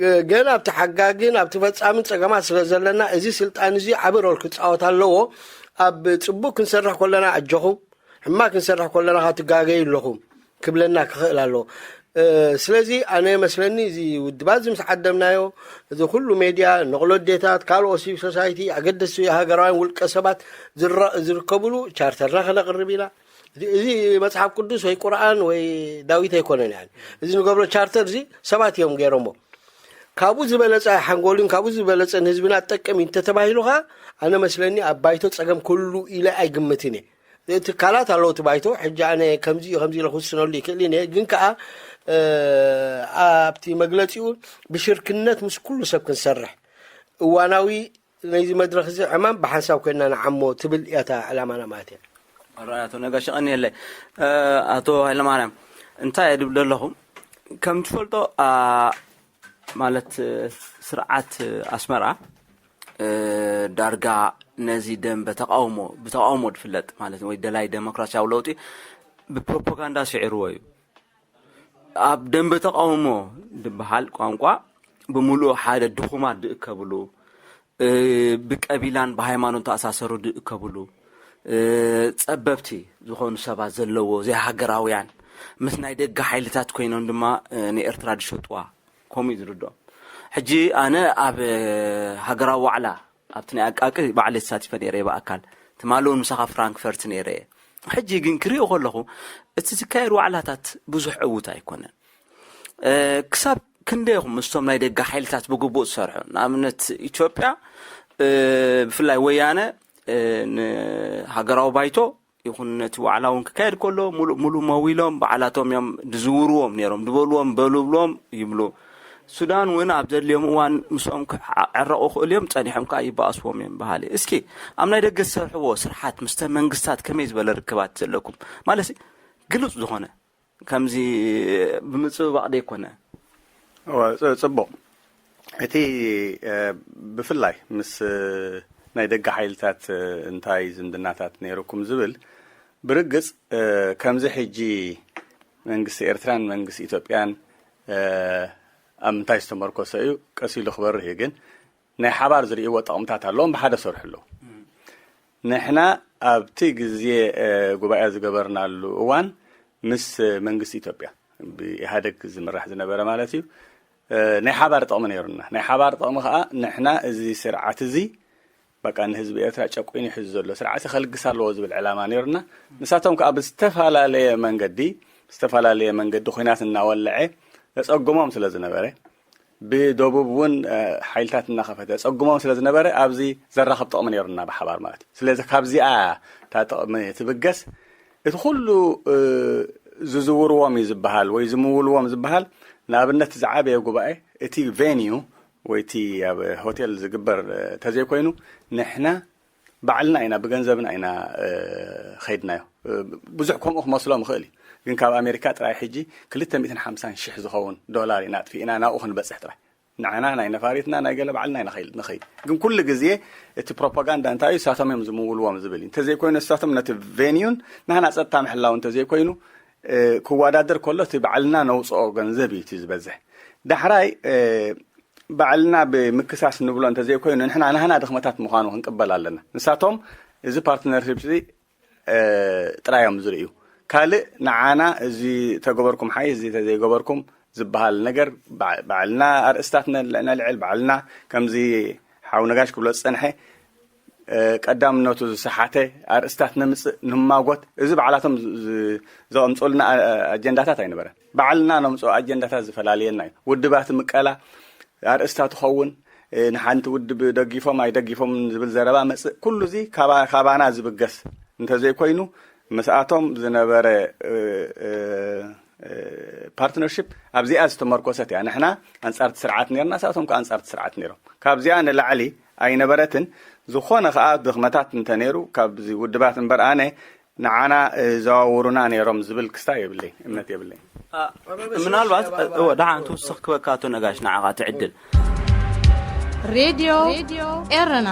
እ፣ ገና ኣብቲ ሓጋግን ኣብቲ ፈጻምን ጸገማት ስለ ዘለና፣ እዚ ስልጣን እዚ ዓቢ ሮል ክጻወት ኣለዎ። ኣብ ጽቡቕ ክንሰርሕ ከለና ኣጆኹም፣ ሕማቅ ክንሰርሕ ከለና ከኣ ትጋገዩ ኣለኹም ክብለና ክኽእል ኣለዎ። እ፣ ስለዚ ኣነ መስለኒ እዚ ውድባት እዚ ምስ ዓደምናዮ፣ እዚ ኩሉ ሜድያ፣ ነቕሎ ኣዴታት፣ ካልኦት ሲቪል ሶሳይቲ፣ ኣገደስቲ ሃገራውያን ውልቀ ሰባት ዝረ-፣ ዝርከብሉ ቻርተርና ከነቕርብ ኢና። እዚ፣ እዚ መጽሓፍ ቅዱስ ወይ ቁርኣን ወይ ዳዊት ኣይኮነን። ያኒ እዚ ንገብሮ ቻርተር እዚ ሰባት እዮም ገይሮሞ። ካብኡ ዝበለጸ ሓንጎልን ካብኡ ዝበለጸ ንህዝብና ትጠቅም እዩ እንተተባሂሉ ከኣ፣ ኣነ መስለኒ ኣብ ባይቶ ጸገም ክህሉ ኢለ ኣይግምትን እየ። ትካላት ኣለዎ እቲ ባይቶ። ሕጂ ኣነ ከምዚ እዩ፣ ከምዚ ኢለ ክውስነሉ ይክእልን እየ። ግን ከኣ፣ እ፣ ኣብቲ መግለጺኡ ብሽርክነት ምስ ኩሉ ሰብ ክንሰርሕ፣ እዋናዊ ናይዚ መድረኽ እዚ ዕማም ብሓንሳብ ኮይንና ንዓሞ ትብል እያ እታ ዕላማና ማለት እያ። ኣቶ ነጋሽ ቀኒየለይ። እ፣ ኣቶ ሃይለማርያም፣ እንታይ እየ ድብል ዘለኹ? ከም ትፈልጦ፣ ኣ፣ ማለት፣ እ፣ ስርዓት፣ እ፣ ኣስመራ፣ እ፣ ዳርጋ ነዚ ደንበ ተቃውሞ፣ ብተቃውሞ ዝፍለጥ ማለት ወይ ደላይ ደሞክራሲያዊ ለውጢ ብፕሮፓጋንዳ ስዒርዎ እዩ። ኣብ ደንበ ተቃውሞ ዝበሃል ቋንቋ ብምሉኡ ሓደ ድኹማት ዝእከብሉ፣ እ፣ ብቀቢላን ብሃይማኖት ተኣሳሰሩ ዝእከብሉ፣ እ፣ ጸበብቲ ዝኾኑ ሰባት ዘለዎ፣ ዘይሃገራውያን፣ ምስ ናይ ደገ ሓይልታት ኮይኖም ድማ፣ እ፣ ንኤርትራ ዝሸጥዋ፣ ከምኡ እዩ ዝርድኦም። ሕጂ ኣነ ኣብ፣ እ፣ ሃገራዊ ዋዕላ፣ ኣብቲ ናይ ኣቃቂ ባዕለይ ተሳቲፈ ነይረ እየ ብኣካል። ትማሊ እውን ምሳኻ ፍራንክፈርት ነይረ እየ። ሕጂ ግን ክሪኦ ከለኹ፣ እቲ ዝካየድ ዋዕላታት ብዙሕ ዕዉት ኣይኮነን። እ፣ ክሳብ ክንደይ ኢኹም ምስቶም ናይ ደገ ሓይልታት ብግቡእ ትሰርሑ? ንኣብነት ኢትዮጵያ፣ እ፣ ብፍላይ ወያነ ንሃገራዊ ባይቶ ይኹን ነቲ ዋዕላ እውን ክካየድ ከሎ ሙሉእ ሙሉእ መዊሎም ባዕላቶም እዮም ዝዝውርዎም ነይሮም። ዝበልዎም በሉ ብሎም ይብሉ። ሱዳን እውን ኣብ ዘድልዮም እዋን ምስኦም ክዕረቑ ክእሉ እዮም፣ ጸኒሖም ከዓ ይበኣስዎም እዮም በሃሊ። እስኪ ኣብ ናይ ደገ ዝሰርሕዎ ስርሓት ምስተ መንግስታት ከመይ ዝበለ ርክባት ዘለኩም? ማለት ግሉጽ ዝኾነ ከምዚ ብምጽብባቕ ደይኮነ። ጽቡቕ። እቲ ብፍላይ ምስ ናይ ደገ ሓይልታት እንታይ ዝምድናታት ነይርኩም ዝብል ብርግጽ ከምዚ ሕጂ መንግስቲ ኤርትራን መንግስቲ ኢትዮጵያን ኣብ ምንታይ ዝተመርኮሰ እዩ ቀስ ኢሉ ክበርህ እዩ። ግን ናይ ሓባር ዝርእይዎ ጠቕምታት ኣለዎም፣ ብሓደ ሰርሑ ኣለዉ። ንሕና ኣብቲ ግዜ ጉባኤ ዝገበርናሉ እዋን ምስ መንግስቲ ኢትዮጵያ ብኢህኣደግ ዝምራሕ ዝነበረ ማለት እዩ ናይ ሓባር ጥቕሚ ነይሩና። ናይ ሓባር ጥቕሚ ከዓ ንሕና እዚ ስርዓት እዚ በቃ ንህዝቢ ኤርትራ ጨቁኑ ይሕዝ ዘሎ ስርዓት ከልግስ ኣለዎ ዝብል ዕላማ ነይሩና። ንሳቶም ከዓ ብዝተፈላለየ መንገዲ ብዝተፈላለየ መንገዲ ኩናት እናወለዐ ዘፀግሞም ስለ ዝነበረ ብደቡብ እውን ሓይልታት እናኸፈተ ዘፀግሞም ስለ ዝነበረ ኣብዚ ዘራኽብ ጥቕሚ ነይሩና ብሓባር ማለት እዩ። ስለዚ ካብዚኣ እታ ጥቕሚ ትብገስ እቲ ኩሉ ዝዝውርዎም እዩ ዝበሃል ወይ ዝምውልዎም ዝበሃል ንኣብነት ዝዓበየ ጉባኤ እቲ ቬንዩ ወይ እቲ ኣብ ሆቴል ዝግበር ተዘይኮይኑ ንሕና ባዕልና ኢና ብገንዘብና ኢና ከይድናዮ። ብዙሕ ከምኡ ክመስሎም ይኽእል እዩ፣ ግን ካብ ኣሜሪካ ጥራይ ሕጂ ክልተ ሚእትን ሓምሳን ሽሕ ዝኸውን ዶላር ኢና ኣጥፊእና ናብኡ ክንበፅሕ ጥራይ። ንዓና ናይ ነፋሪትና ናይ ገለ ባዕልና ኢና ንኸይድ። ግን ኩሉ ግዜ እቲ ፕሮፓጋንዳ እንታይ እዩ? ንሳቶም እዮም ዝምውልዎም ዝብል እዩ። እንተዘይኮይኑ ንሳቶም ነቲ ቬንዩን ንሕና ፀጥታ ምሕላው እንተዘይኮይኑ ክወዳደር ከሎ እቲ ባዕልና ነውፅኦ ገንዘብ እዩ እቲ ዝበዝሕ። ዳሕራይ ባዕልና ብምክሳስ ንብሎ እንተዘይኮይኑ ንሕና ናህና ድኽመታት ምዃኑ ክንቅበል ኣለና። ንሳቶም እዚ ፓርትነርሽፕ እዚ ጥራዮም ዝርእዩ። ካልእ ንዓና እዚ ተገበርኩም ሓይ እዚ ተዘይገበርኩም ዝበሃል ነገር ባዕልና ኣርእስታት ነልዕል ባዕልና ከምዚ ሓው ነጋሽ ክብሎ ዝፀንሐ ቀዳምነቱ ዝሰሓተ ኣርእስታት ነምፅእ ንማጎት። እዚ ባዕላቶም ዘምፅኡልና ኣጀንዳታት ኣይነበረን። ባዕልና ነምፅኦ ኣጀንዳታት ዝፈላልየና እዩ። ውድባት ምቀላ ኣርእስታ ትኸውን ንሓንቲ ውድብ ደጊፎም ኣይደጊፎም ዝብል ዘረባ መፅእ። ኩሉ እዚ ካባና ዝብገስ እንተዘይኮይኑ ምስኣቶም ዝነበረ ፓርትነርሽፕ ኣብዚኣ ዝተመርኮሰት እያ። ንሕና ኣንፃርቲ ስርዓት ነርና፣ ንሳቶም ከዓ ኣንፃርቲ ስርዓት ነይሮም። ካብዚኣ ንላዕሊ ኣይነበረትን። ዝኾነ ከዓ ድኽመታት እንተነይሩ ካብዚ ውድባት እምበር ኣነ ንዓና ዘዋውሩና ነይሮም ዝብል ክስታይ የብለይ፣ እምነት የብለይ። ምናልባት እወ ደሓን ትውስኽ ክበካ ኣቶ ነጋሽ ንዓኻ ትዕድል። ሬድዮ ኤረና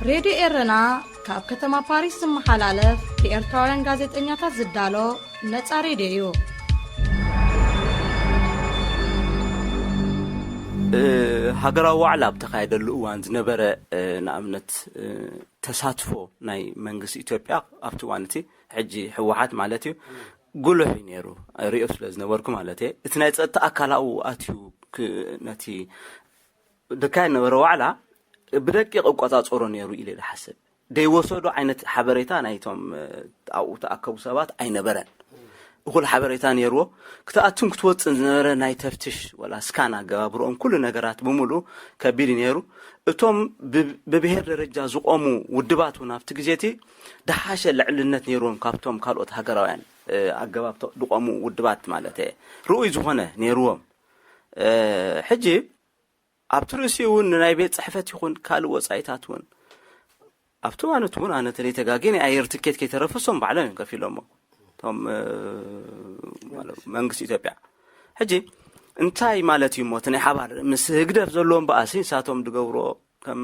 ሬድዮ ኤረና ካብ ከተማ ፓሪስ ዝመሓላለፍ ብኤርትራውያን ጋዜጠኛታት ዝዳሎ ነጻ ሬድዮ እዩ። ሃገራዊ ዋዕላ ኣብ ተኻየደሉ እዋን ዝነበረ ንኣብነት ተሳትፎ ናይ መንግስቲ ኢትዮጵያ ኣብቲ እዋን እቲ ሕጂ ህወሓት ማለት እዩ ጉሉሕ እዩ ነይሩ ሪኦ ስለ ዝነበርኩ ማለት እየ። እቲ ናይ ፀጥታ ኣካል ኣብኡ ኣትዩ ነቲ ዝካየድ ነበረ ዋዕላ ብደቂቕ እቆፃፀሮ ነይሩ ኢለ ዝሓስብ ደይወሰዱ ዓይነት ሓበሬታ ናይቶም ኣብኡ ተኣከቡ ሰባት ኣይነበረን። እኹል ሓበሬታ ነይርዎ። ክትኣቱን ክትወፅን ዝነበረ ናይ ተፍትሽ ወላ ስካን ኣገባብርኦም ኩሉ ነገራት ብምሉኡ ከቢድ ነይሩ። እቶም ብብሄር ደረጃ ዝቆሙ ውድባት እውን ኣብቲ ግዜ እቲ ደሓሸ ልዕልነት ነይርዎም ካብቶም ካልኦት ሃገራውያን ኣገባብ ዝቆሙ ውድባት ማለት እየ ርኡይ ዝኾነ ነይርዎም። ሕጂ ኣብቲ ርእሲ እውን ንናይ ቤት ፅሕፈት ይኹን ካልእ ወፃኢታት እውን ኣብቲ እዋን እቲ እውን ኣነ ተለይተጋጌ ናይ ኣየር ትኬት ከይተረፈ እሶም ባዕሎም እዮም ከፊሎሞ እቶም መንግስቲ ኢትዮጵያ። ሕጂ እንታይ ማለት እዩ ሞ እቲ ናይ ሓባር ምስ ህግደፍ ዘለዎም በኣሲ ንሳቶም ዝገብሮ ከም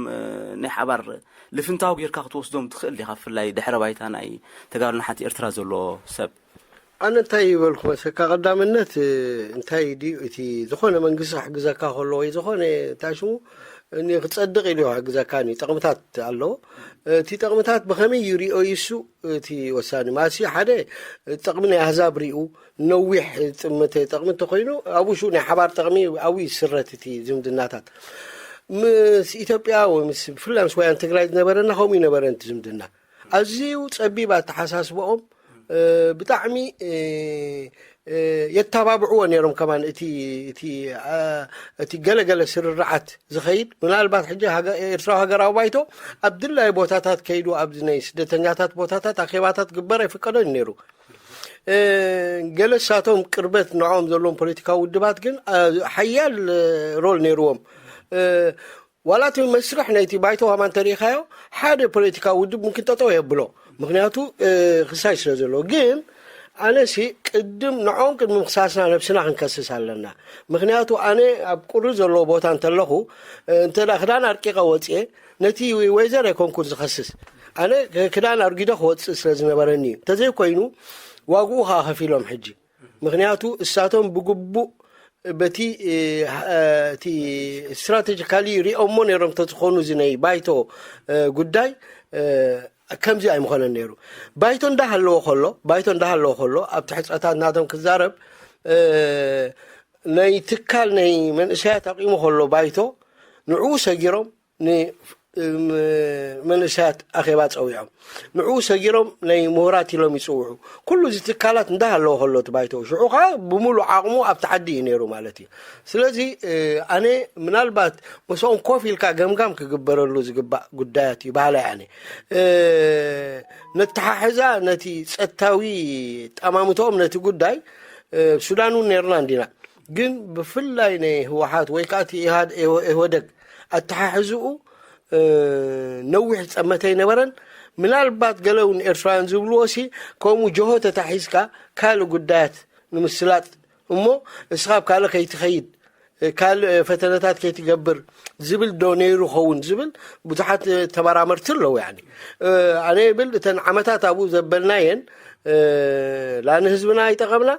ናይ ሓባር ልፍንታዊ ጌርካ ክትወስዶም ትኽእል ዲኻ? ብፍላይ ድሕረ ባይታ ናይ ተጋሩ ንሓንቲ ኤርትራ ዘሎ ሰብ ኣነ እንታይ ይበልኩ መሰካ ቀዳምነት እንታይ ድዩ እቲ ዝኾነ መንግስቲ ክሕግዘካ ከሎ ወይ ዝኾነ እንታይ ሽሙ ክፀድቕ ኢሉ ክሕግዘካ ኒ ጠቕምታት ኣለዎ። እቲ ጠቕምታት ብኸመይ ይሪኦ ይሱ እቲ ወሳኒ ማሲ ሓደ ጠቕሚ ናይ ኣህዛብ ሪኡ ነዊሕ ጥምተ ጠቕሚ እንተኮይኑ ኣብኡ ሽኡ ናይ ሓባር ጠቕሚ ኣብኡ ይስረት እቲ ዝምድናታት ምስ ኢትዮጵያ ወይ ምስ ብፍላይ ምስ ወያን ትግራይ ዝነበረና ከምኡ ይነበረ እቲ ዝምድና ኣዝዩ ጸቢብ ኣተሓሳስባኦም ብጣዕሚ የተባብዕዎ ነይሮም። ከማን እቲ እቲ እቲ ገለገለ ስርርዓት ዝኸይድ፣ ምናልባት ሕጂ ኤርትራዊ ሃገራዊ ባይቶ ኣብ ድላይ ቦታታት ከይዱ፣ ኣብዚ ናይ ስደተኛታት ቦታታት ኣኼባታት ግበር ኣይፍቀዶን ነይሩ። ገለ ሳቶም ቅርበት ንዕኦም ዘለዎም ፖለቲካዊ ውድባት ግን ሓያል ሮል ነይርዎም። ዋላ እቲ መስርሕ ናይቲ ባይቶ ከማን ተሪኢኻዮ፣ ሓደ ፖለቲካዊ ውድብ ምምክን ጠጠው የብሎ፣ ምክንያቱ ክሳይ ስለ ዘለዎ። ግን ኣነሲ ቅድም ንዕኦም ቅድሚ ምክሳስና ነብስና ክንከስስ ኣለና። ምክንያቱ ኣነ ኣብ ቁሪ ዘለዎ ቦታ እንተለኹ፣ እንተ ክዳን ኣርቂቐ ወፅኤ፣ ነቲ ወይዘር ኣይኮንኩን ዝኸስስ። ኣነ ክዳን ኣርጊዶ ክወፅእ ስለ ዝነበረኒ እዩ። እንተዘይኮይኑ ዋግኡ ከዓ ከፊሎም ሕጂ። ምክንያቱ እሳቶም ብግቡእ በቲ እቲ ስትራቴጂካሊ ሪኦሞ ነይሮም ተዝኾኑ፣ እዚ ናይ ባይቶ ጉዳይ ከምዚ ኣይምኾነን ነይሩ። ባይቶ እንዳሃለዎ ከሎ ባይቶ እንዳሃለዎ ከሎ ኣብቲ ሕፀታት ናቶም ክዛረብ፣ ናይ ትካል ናይ መንእሰያት ኣቂሙ ከሎ ባይቶ ንዕኡ ሰጊሮም ንመንእሰያት ኣኼባ ጸዊዖም፣ ንዕኡ ሰጊሮም ናይ ምሁራት ኢሎም ይጽውዑ። ኩሉ እዚ ትካላት እንዳሃለወ ከሎ እቲ ባይቶ ሽዑ ከዓ ብምሉእ ዓቕሙ ኣብቲ ዓዲ እዩ ነይሩ ማለት እዩ። ስለዚ ኣነ ምናልባት ምስኦም ኮፍ ኢልካ ገምጋም ክግበረሉ ዝግባእ ጉዳያት እዩ በሃላይ ኣነ። ነተሓሕዛ ነቲ ጸጥታዊ ጠማምትኦም ነቲ ጉዳይ ሱዳን እውን ነይርና እንዲና። ግን ብፍላይ ናይ ህወሓት ወይ ከዓ እቲ ኢህወደግ ኣተሓሕዝኡ ነዊሕ ዝፀመተ ኣይነበረን። ምናልባት ገለ እውን ኤርትራውያን ዝብልዎ ሲ ከምኡ ጀሆ ተታሒዝካ ካልእ ጉዳያት ንምስላጥ እሞ እስኻ ኣብ ካልእ ከይትኸይድ ካልእ ፈተነታት ከይትገብር ዝብል ዶ ነይሩ ኸውን ዝብል ብዙሓት ተመራመርቲ ኣለዉ። ያኒ ኣነ ይብል እተን ዓመታት ኣብኡ ዘበልናየን ላ ንህዝብና ኣይጠቐምና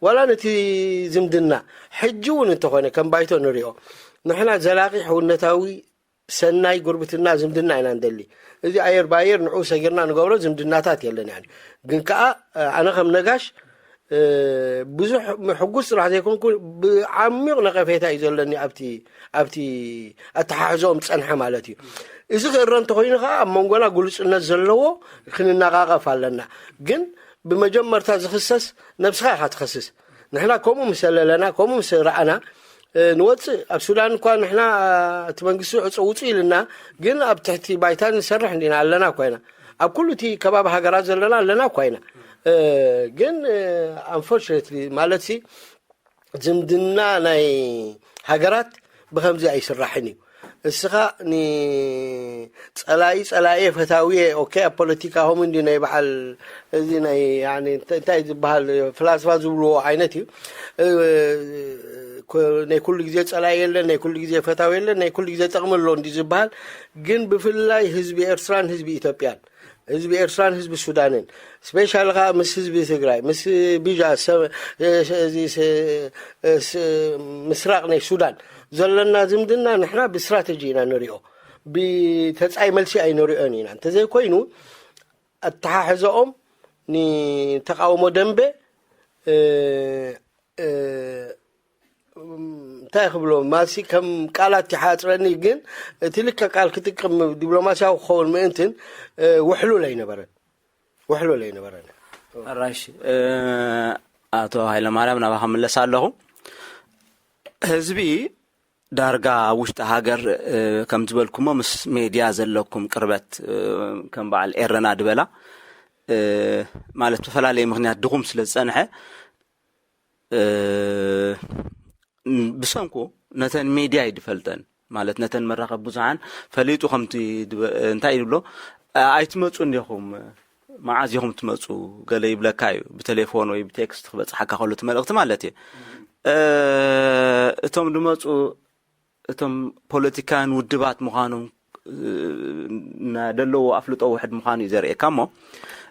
ዋላ ነቲ ዝምድና ሕጂ እውን እንተኾነ ከም ባይቶ ንሪኦ ንሕና ዘላቒ ሕውነታዊ ሰናይ ጉርብትና ዝምድና ኢና ንደሊ። እዚ ኣየር ባየር ንዑ ሰጊርና ንገብሮ ዝምድናታት የለን። ያኒ ግን ከዓ ኣነ ከም ነጋሽ ብዙሕ ሕጉስ ጥራሕ ዘይኮንኩ ብዓሚቕ ነቐፌታ እዩ ዘለኒ ኣብቲ ኣብቲ ኣተሓሕዞኦም ዝፀንሐ ማለት እዩ። እዚ ክእረ እንተኮይኑ ከዓ ኣብ መንጎና ግሉፅነት ዘለዎ ክንነቃቀፍ ኣለና። ግን ብመጀመርታ ዝኽሰስ ነብስኻ ኢኻ ትኸስስ። ንሕና ከምኡ ምስ ኣለለና ከምኡ ምስ ረኣና ንወፅእ ኣብ ሱዳን እኳ ንሕና እቲ መንግስቲ ዕፁ ውፁ ኢልና ግን ኣብ ትሕቲ ባይታ ንሰርሕ እንዲና ኣለና ኮይና ኣብ ኩሉ እቲ ከባቢ ሃገራት ዘለና ኣለና እኳ ኢና። ግን ኣንፎርችነትሊ ማለት ሲ ዝምድና ናይ ሃገራት ብከምዚ ኣይስራሕን እዩ። እስኻ ንፀላኢ ፀላኢ ፈታዊየ ኦኬ ኣብ ፖለቲካ ሆም እንዲ ናይ በዓል እዚ ናይ እንታይ ዝበሃል ፍላስፋ ዝብልዎ ዓይነት እዩ። ናይ ኩሉ ግዜ ፀላኢ የለን፣ ናይ ኩሉ ግዜ ፈታዊ የለን፣ ናይ ኩሉ ግዜ ጠቕሚ ኣሎ እንዲ ዝበሃል ግን ብፍላይ ህዝቢ ኤርትራን ህዝቢ ኢትዮጵያን ህዝቢ ኤርትራን ህዝቢ ሱዳንን ስፔሻሊ ከዓ ምስ ህዝቢ ትግራይ ምስ ቢጃ ምስራቅ ናይ ሱዳን ዘለና ዝምድና ንሕና ብስትራተጂ ኢና ንሪኦ። ብተፃይ መልሲ ኣይንሪኦን ኢና። እንተዘይኮይኑ ኣተሓሕዘኦም ንተቃውሞ ደንበ እንታይ ክብሎ ማሲ ከም ቃላት ይሓፅረኒ ግን እቲ ልክዕ ቃል ክጥቀም ዲፕሎማሲያዊ ክኸውን ምእንትን ውሕሉል ኣይነበረን። ውሕሉል ኣይነበረን። ኣራሽ ኣቶ ሃይለማርያም ናባኻ ምለስ ኣለኹ። ህዝቢ ዳርጋ ኣብ ውሽጢ ሃገር ከም ዝበልኩሞ ምስ ሜድያ ዘለኩም ቅርበት ከም በዓል ኤረና ድበላ ማለት ብፈላለየ ምክንያት ድኹም ስለ ዝፀንሐ ብሰንኩ ነተን ሜድያ ይድፈልጠን ማለት ነተን መራኸብ ብዙሓን ፈሊጡ ከምቲ እንታይ ይብሎ ኣይትመፁ እንዲኹም መዓዝ ኢኹም ትመፁ ገለ ይብለካ እዩ ብቴሌፎን ወይ ብቴክስት ክበፅሓካ ከሎ እቲ መልእክቲ ማለት እዩ። እቶም ድመፁ እቶም ፖለቲካውያን ውድባት ምዃኖም እናደለዎ ኣፍልጦ ውሕድ ምዃኑ እዩ ዘርእየካ እሞ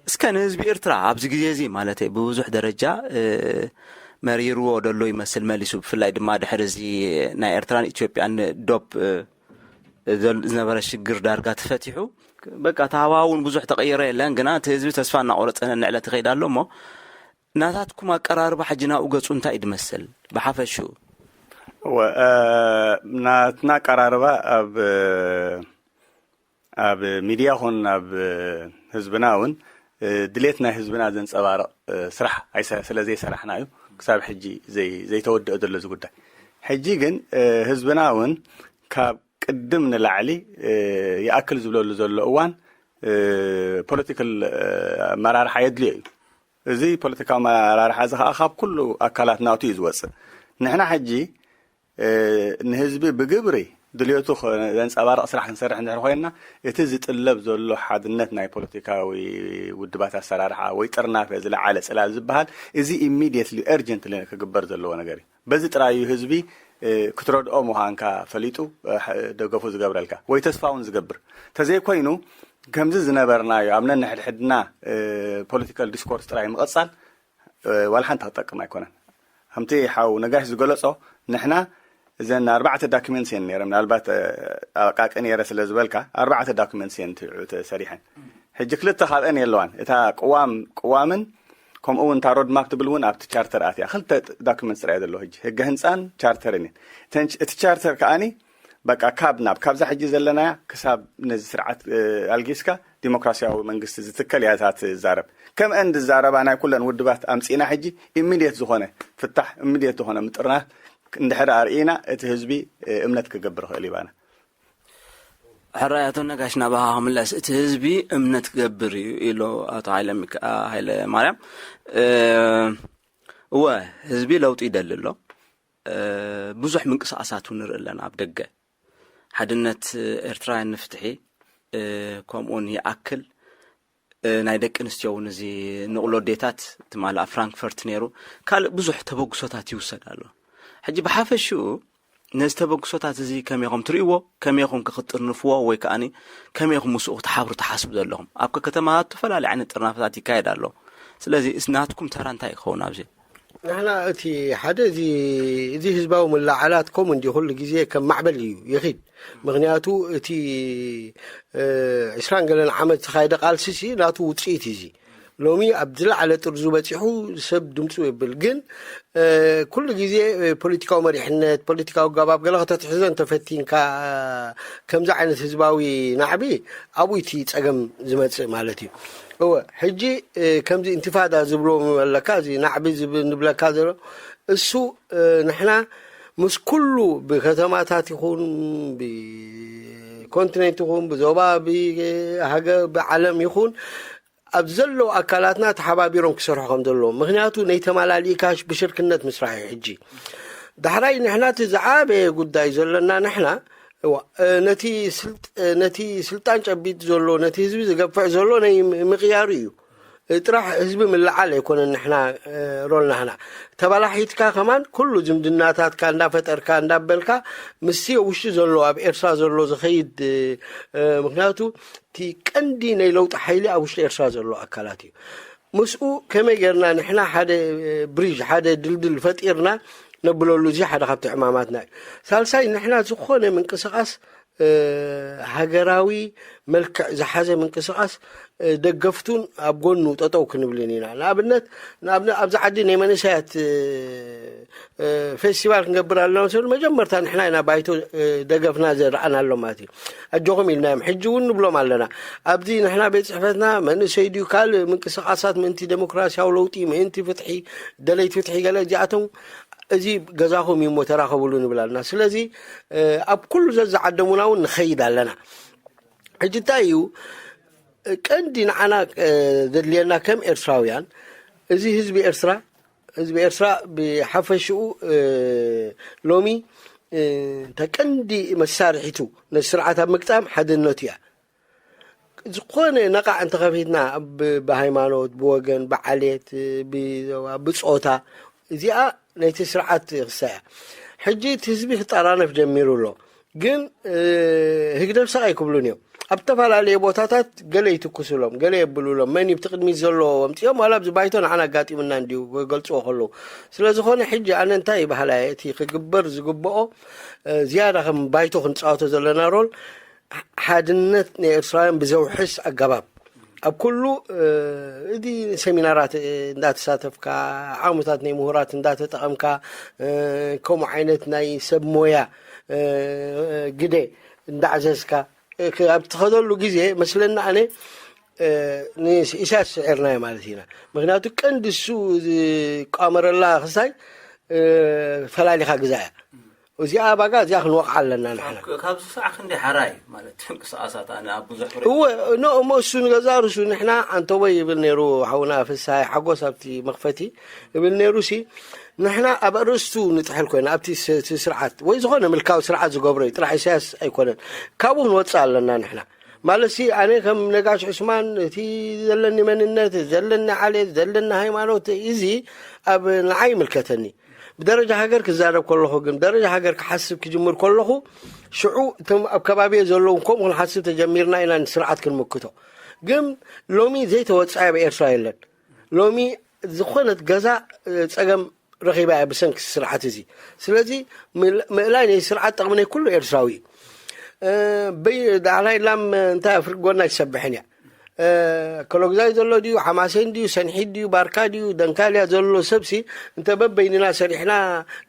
እስከ ንህዝቢ ኤርትራ ኣብዚ ግዜ እዚ ማለት ብብዙሕ ደረጃ መሪርዎ ደሎ ይመስል መሊሱ ብፍላይ ድማ ድሕሪ እዚ ናይ ኤርትራን ኢትዮጵያን ዶብ ዝነበረ ሽግር ዳርጋ ተፈቲሑ በቃ ተሃዋውን ብዙሕ ተቀይረ የለን ግና እቲ ህዝቢ ተስፋ እናቆረፀ ነንዕለት ይኸይድ ኣሎ እሞ ናታትኩም ኣቀራርባ ሕጂ ናብኡ ገጹ እንታይ እዩ ድመስል ብሓፈሽኡ? እወ፣ እ፣ ናትና ኣቀራርባ ኣብ፣ ኣብ ሚድያ ኹን ኣብ ህዝብና እውን፣ እ፣ ድሌት ናይ ህዝብና ዘንጸባርቕ፣ እ፣ ስራሕ ኣይሰ-፣ ስለ ዘይሰራሕና እዩ። ክሳብ ሕጂ ዘይተወደኦ ዘሎ እዚ ጉዳይ። ሕጂ ግን ህዝብና እውን ካብ ቅድም ንላዕሊ ይኣክል ዝብለሉ ዘሎ እዋን ፖለቲካል ኣመራርሓ የድልዮ እዩ። እዚ ፖለቲካዊ ኣመራርሓ እዚ ከዓ ካብ ኩሉ ኣካላት ናቱ እዩ ዝወፅእ። ንሕና ሕጂ ንህዝቢ ብግብሪ ድልዮቱ ዘንፀባርቕ ስራሕ ክንሰርሕ እንድሕር ኮይንና፣ እቲ ዝጥለብ ዘሎ ሓድነት ናይ ፖለቲካዊ ውድባት ኣሰራርሓ ወይ ጥርናፈ ዝለዓለ ፅላል ዝበሃል፣ እዚ ኢሚድየትሊ፣ እርጀንትሊ ክግበር ዘለዎ ነገር እዩ። በዚ ጥራይ እዩ ህዝቢ ክትረድኦ ምዃንካ ፈሊጡ ደገፉ ዝገብረልካ ወይ ተስፋ እውን ዝገብር። ተዘይኮይኑ ከምዚ ዝነበርናዮ ኣብ ነንሕድሕድና ፖለቲካል ዲስኮርስ ጥራይ ምቕፃል ዋላ ሓንቲ ክጠቅም ኣይኮነን። ከምቲ ሓው ነጋሽ ዝገለጾ፣ ንሕና እዘን ኣርባዕተ ዳኩሜንትስ እየን ነይረ፣ ምናልባት ኣቃቂ ነይረ ስለ ዝበልካ ኣርባዕተ ዳኩሜንትስ እየን ተሰሪሐን። ሕጂ ክልተ ካብአን የለዋን። እታ ቅዋም ቅዋምን ከምኡ እውን እታ ሮድማፕ ትብል እውን ኣብቲ ቻርተር ኣትያ። ክልተ ዳኩሜንትስ ጥራይ ዘሎ ሕጂ፣ ህገ ህንፃን ቻርተርን እየን። እቲ ቻርተር ከኣኒ በቃ ካብ ናብ ካብዛ ሕጂ ዘለናያ ክሳብ ነዚ ስርዓት ኣልጊስካ ዲሞክራሲያዊ መንግስቲ ዝትከል እያ እታ ትዛረብ። ከምአን ዝዛረባ ናይ ኩለን ውድባት ኣምፂእና ሕጂ ኢሚድየት ዝኾነ ፍታሕ፣ ኢሚድየት ዝኾነ ምጥርናፍ እንድሕር ኣርእና እቲ ህዝቢ እምነት ክገብር ይኽእል ይባና። ሕራይ ኣቶ ነጋሽ ናባኻ ክምለስ፣ እቲ ህዝቢ እምነት ክገብር እዩ ኢሉ ኣቶ ሃይለ ማርያም። እወ፣ ህዝቢ ለውጢ ይደሊ ኣሎ። ብዙሕ ምንቅስቃሳት ንርኢ ኣለና ኣብ ደገ። ሓድነት ኤርትራውያን ንፍትሒ፣ ከምኡውን ይኣክል ናይ ደቂ ኣንስትዮ እውን እዚ ንቕሎ ኣዴታት ትማሊ ኣብ ፍራንክፈርት ነይሩ። ካልእ ብዙሕ ተበግሶታት ይውሰድ ኣሎ። ሕጂ ብሓፈሽኡ ነዚ ተበግሶታት እዚ ከመይ ኢኹም ትርእይዎ? ከመይ ኢኹም ከ ክትጥርንፍዎ ወይ ከኣኒ ከመይ ኢኹም ምስኡ ክትሓብሩ ትሓስቡ ዘለኹም? ኣብ ከከተማታት ዝተፈላለዩ ዓይነት ጥርናፈታት ይካየድ ኣሎ። ስለዚ እስ ናትኩም ተራ እንታይ ክኸውን ኣብዚ? ንሕና እቲ ሓደ እዚ እዚ ህዝባዊ ምልዕዓላት ከምኡ እንዲ ኩሉ ግዜ ከም ማዕበል እዩ ይኺድ። ምክንያቱ እቲ ዒስራን ገለን ዓመት ዝተኻየደ ቃልሲ ሲ ናቱ ውፅኢት እዩ። ሎሚ ኣብ ዝለዓለ ጥርዙ በፂሑ ሰብ ድምፁ የብል። ግን ኩሉ ግዜ ፖለቲካዊ መሪሕነት፣ ፖለቲካዊ ኣገባብ ገለ ከተትሕዞ እንተፈቲንካ ከምዚ ዓይነት ህዝባዊ ናዕቢ ኣብኡ እቲ ፀገም ዝመፅእ ማለት እዩ። እወ፣ ሕጂ ከምዚ ኢንቲፋዳ ዝብሎ ኣለካ፣ እዚ ናዕቢ ንብለካ ዘሎ እሱ ንሕና ምስ ኩሉ ብከተማታት ይኹን ብኮንቲኔንት ይኹን ብዞባ ብሃገር ብዓለም ይኹን ኣብ ዘለዉ ኣካላትና ተሓባቢሮም ክሰርሑ ከም ዘለዎም። ምክንያቱ ነይተመላሊእካሽ ብሽርክነት ምስራሕ እዩ። ሕጂ ዳሕራይ ንሕና እቲ ዝዓበየ ጉዳይ ዘለና ንሕና ነቲ ነቲ ስልጣን ጨቢጥ ዘሎ ነቲ ህዝቢ ዝገፍዕ ዘሎ ናይ ምቕያሩ እዩ። ጥራሕ ህዝቢ ምልዓል ኣይኮነን ንሕና ሮል ናህና። ተባላሒትካ ከማን ኩሉ ዝምድናታትካ እንዳፈጠርካ እንዳበልካ ምስቲ ውሽጢ ዘሎ ኣብ ኤርትራ ዘሎ ዝኸይድ ምክንያቱ እቲ ቀንዲ ናይ ለውጢ ሓይሊ ኣብ ውሽጢ ኤርትራ ዘሎ ኣካላት እዩ። ምስኡ ከመይ ጌርና ንሕና ሓደ ብሪጅ ሓደ ድልድል ፈጢርና ነብለሉ እዚ ሓደ ካብቲ ዕማማትና እዩ። ሳልሳይ ንሕና ዝኾነ ምንቅስቃስ ሃገራዊ መልክዕ ዝሓዘ ምንቅስቃስ ደገፍቱን ኣብ ጎኑ ጠጠው ክንብልን ኢና። ንኣብነት ኣብዚ ዓዲ ናይ መንእሰያት ፌስቲቫል ክንገብር ኣለና ስብል መጀመርታ ንሕና ኢና ባይቶ ደገፍና ዘርኣና ኣሎ ማለት እዩ። ኣጆኹም ኢልናዮም። ሕጂ እውን ንብሎም ኣለና። ኣብዚ ንሕና ቤት ፅሕፈትና መንእሰይ ድዩ ካልእ ምንቅስቃሳት ምእንቲ ዴሞክራሲያዊ ለውጢ ምእንቲ ፍትሒ ደለይቲ ፍትሒ ገለ እዚኣቶም እዚ ገዛኹም እዩ እሞ ተራኸብሉ ንብል ኣለና። ስለዚ ኣብ ኩሉ ዘዝዓደሙና እውን ንኸይድ ኣለና። ሕጂ እንታይ እዩ ቀንዲ ንዓና ዘድልየና ከም ኤርትራውያን እዚ ህዝቢ ኤርትራ ህዝቢ ኤርትራ ብሓፈሽኡ ሎሚ ተቀንዲ መሳርሒቱ ነቲ ስርዓት ኣብ ምግጣም ሓድነቱ እያ። ዝኾነ ነቓዕ እንተኸፊትና ብሃይማኖት ብወገን ብዓሌት ብዞባ ብፆታ እዚኣ ናይቲ ስርዓት ክሳ እያ። ሕጂ እቲ ህዝቢ ክጠራነፍ ጀሚሩ ኣሎ። ግን ህግደፍ ሰቕ ኣይክብሉን እዮም። ኣብ ዝተፈላለዩ ቦታታት ገለ ይትኩሱሎም ገለ የብሉሎም መን ብቲ ቅድሚት ዘለዎ ኣምፅኦም ዋላ ኣብዚ ባይቶ ንዓና ኣጋጢሙና እንዲዩ ክገልፅዎ ከለዉ። ስለዝኾነ ሕጂ ኣነ እንታይ ይበሃላ እየ እቲ ክግበር ዝግብኦ ዝያዳ ከም ባይቶ ክንፃወቶ ዘለና ሮል ሓድነት ናይ ኤርትራውያን ብዘውሕስ ኣገባብ ኣብ ኩሉ እቲ ሰሚናራት እንዳተሳተፍካ ዓሙታት ናይ ምሁራት እንዳተጠቐምካ ከምኡ ዓይነት ናይ ሰብ ሞያ ግደ እንዳዕዘዝካ ኣብ ትኸደሉ ግዜ መስለና ኣነ ንኢሳያስ ስዒርናዮ ማለት ኢና። ምክንያቱ ቀንዲ እሱ ዝቋመረላ ክሳይ ፈላሊኻ ግዛ እያ። እዚኣ ባጋ እዚኣ ክንወቕዓ ኣለና ንሕና። ካብ ዝስዓ ክንደይ ሓራይ ማለት ምንቅስቃሳት ኣነ ኣብ ብዙሕ እወ እሞ እሱ ንገዛ ርሱ ንሕና ኣንተወይ ይብል ነይሩ ሓውና ፍሳይ ሓጎስ ኣብቲ መኽፈቲ ይብል ነይሩ ሲ ንሕና ኣብ ኣርእስቱ ንጥሕል ኮይና ኣብቲ ስርዓት ወይ ዝኾነ ምልካዊ ስርዓት ዝገብሮ እዩ ጥራሕ ኢሳያስ ኣይኮነን። ካብኡ ክንወፅእ ኣለና ንሕና። ማለት ሲ ኣነ ከም ነጋሽ ዑስማን እቲ ዘለኒ መንነት፣ ዘለኒ ዓሌት፣ ዘለኒ ሃይማኖት እዚ ኣብ ንዓይ ይምልከተኒ። ብደረጃ ሃገር ክዛረብ ከለኹ ግን ብደረጃ ሃገር ክሓስብ ክጅምር ከለኹ ሽዑ እቶም ኣብ ከባቢ ዘለዉ ከምኡ ክንሓስብ ተጀሚርና ኢና ንስርዓት ክንምክቶ። ግን ሎሚ ዘይተወፀአ ኣብ ኤርትራ የለን። ሎሚ ዝኾነት ገዛ ፀገም ረኺባ እያ ብሰንኪ ስርዓት እዚ። ስለዚ ምእላይ ናይ ስርዓት ጠቕሚ ናይ ኩሉ ኤርትራዊ እዩ። ዳዕላይ ላም እንታይ ኣፍሪ ጎና ይሰብሕን እያ። ከሎግዛይ ዘሎ ድዩ ሓማሴን ድዩ ሰንሒት ድዩ ባርካ ድዩ ደንካልያ ዘሎ ሰብሲ እንተ በበይንና ሰሪሕና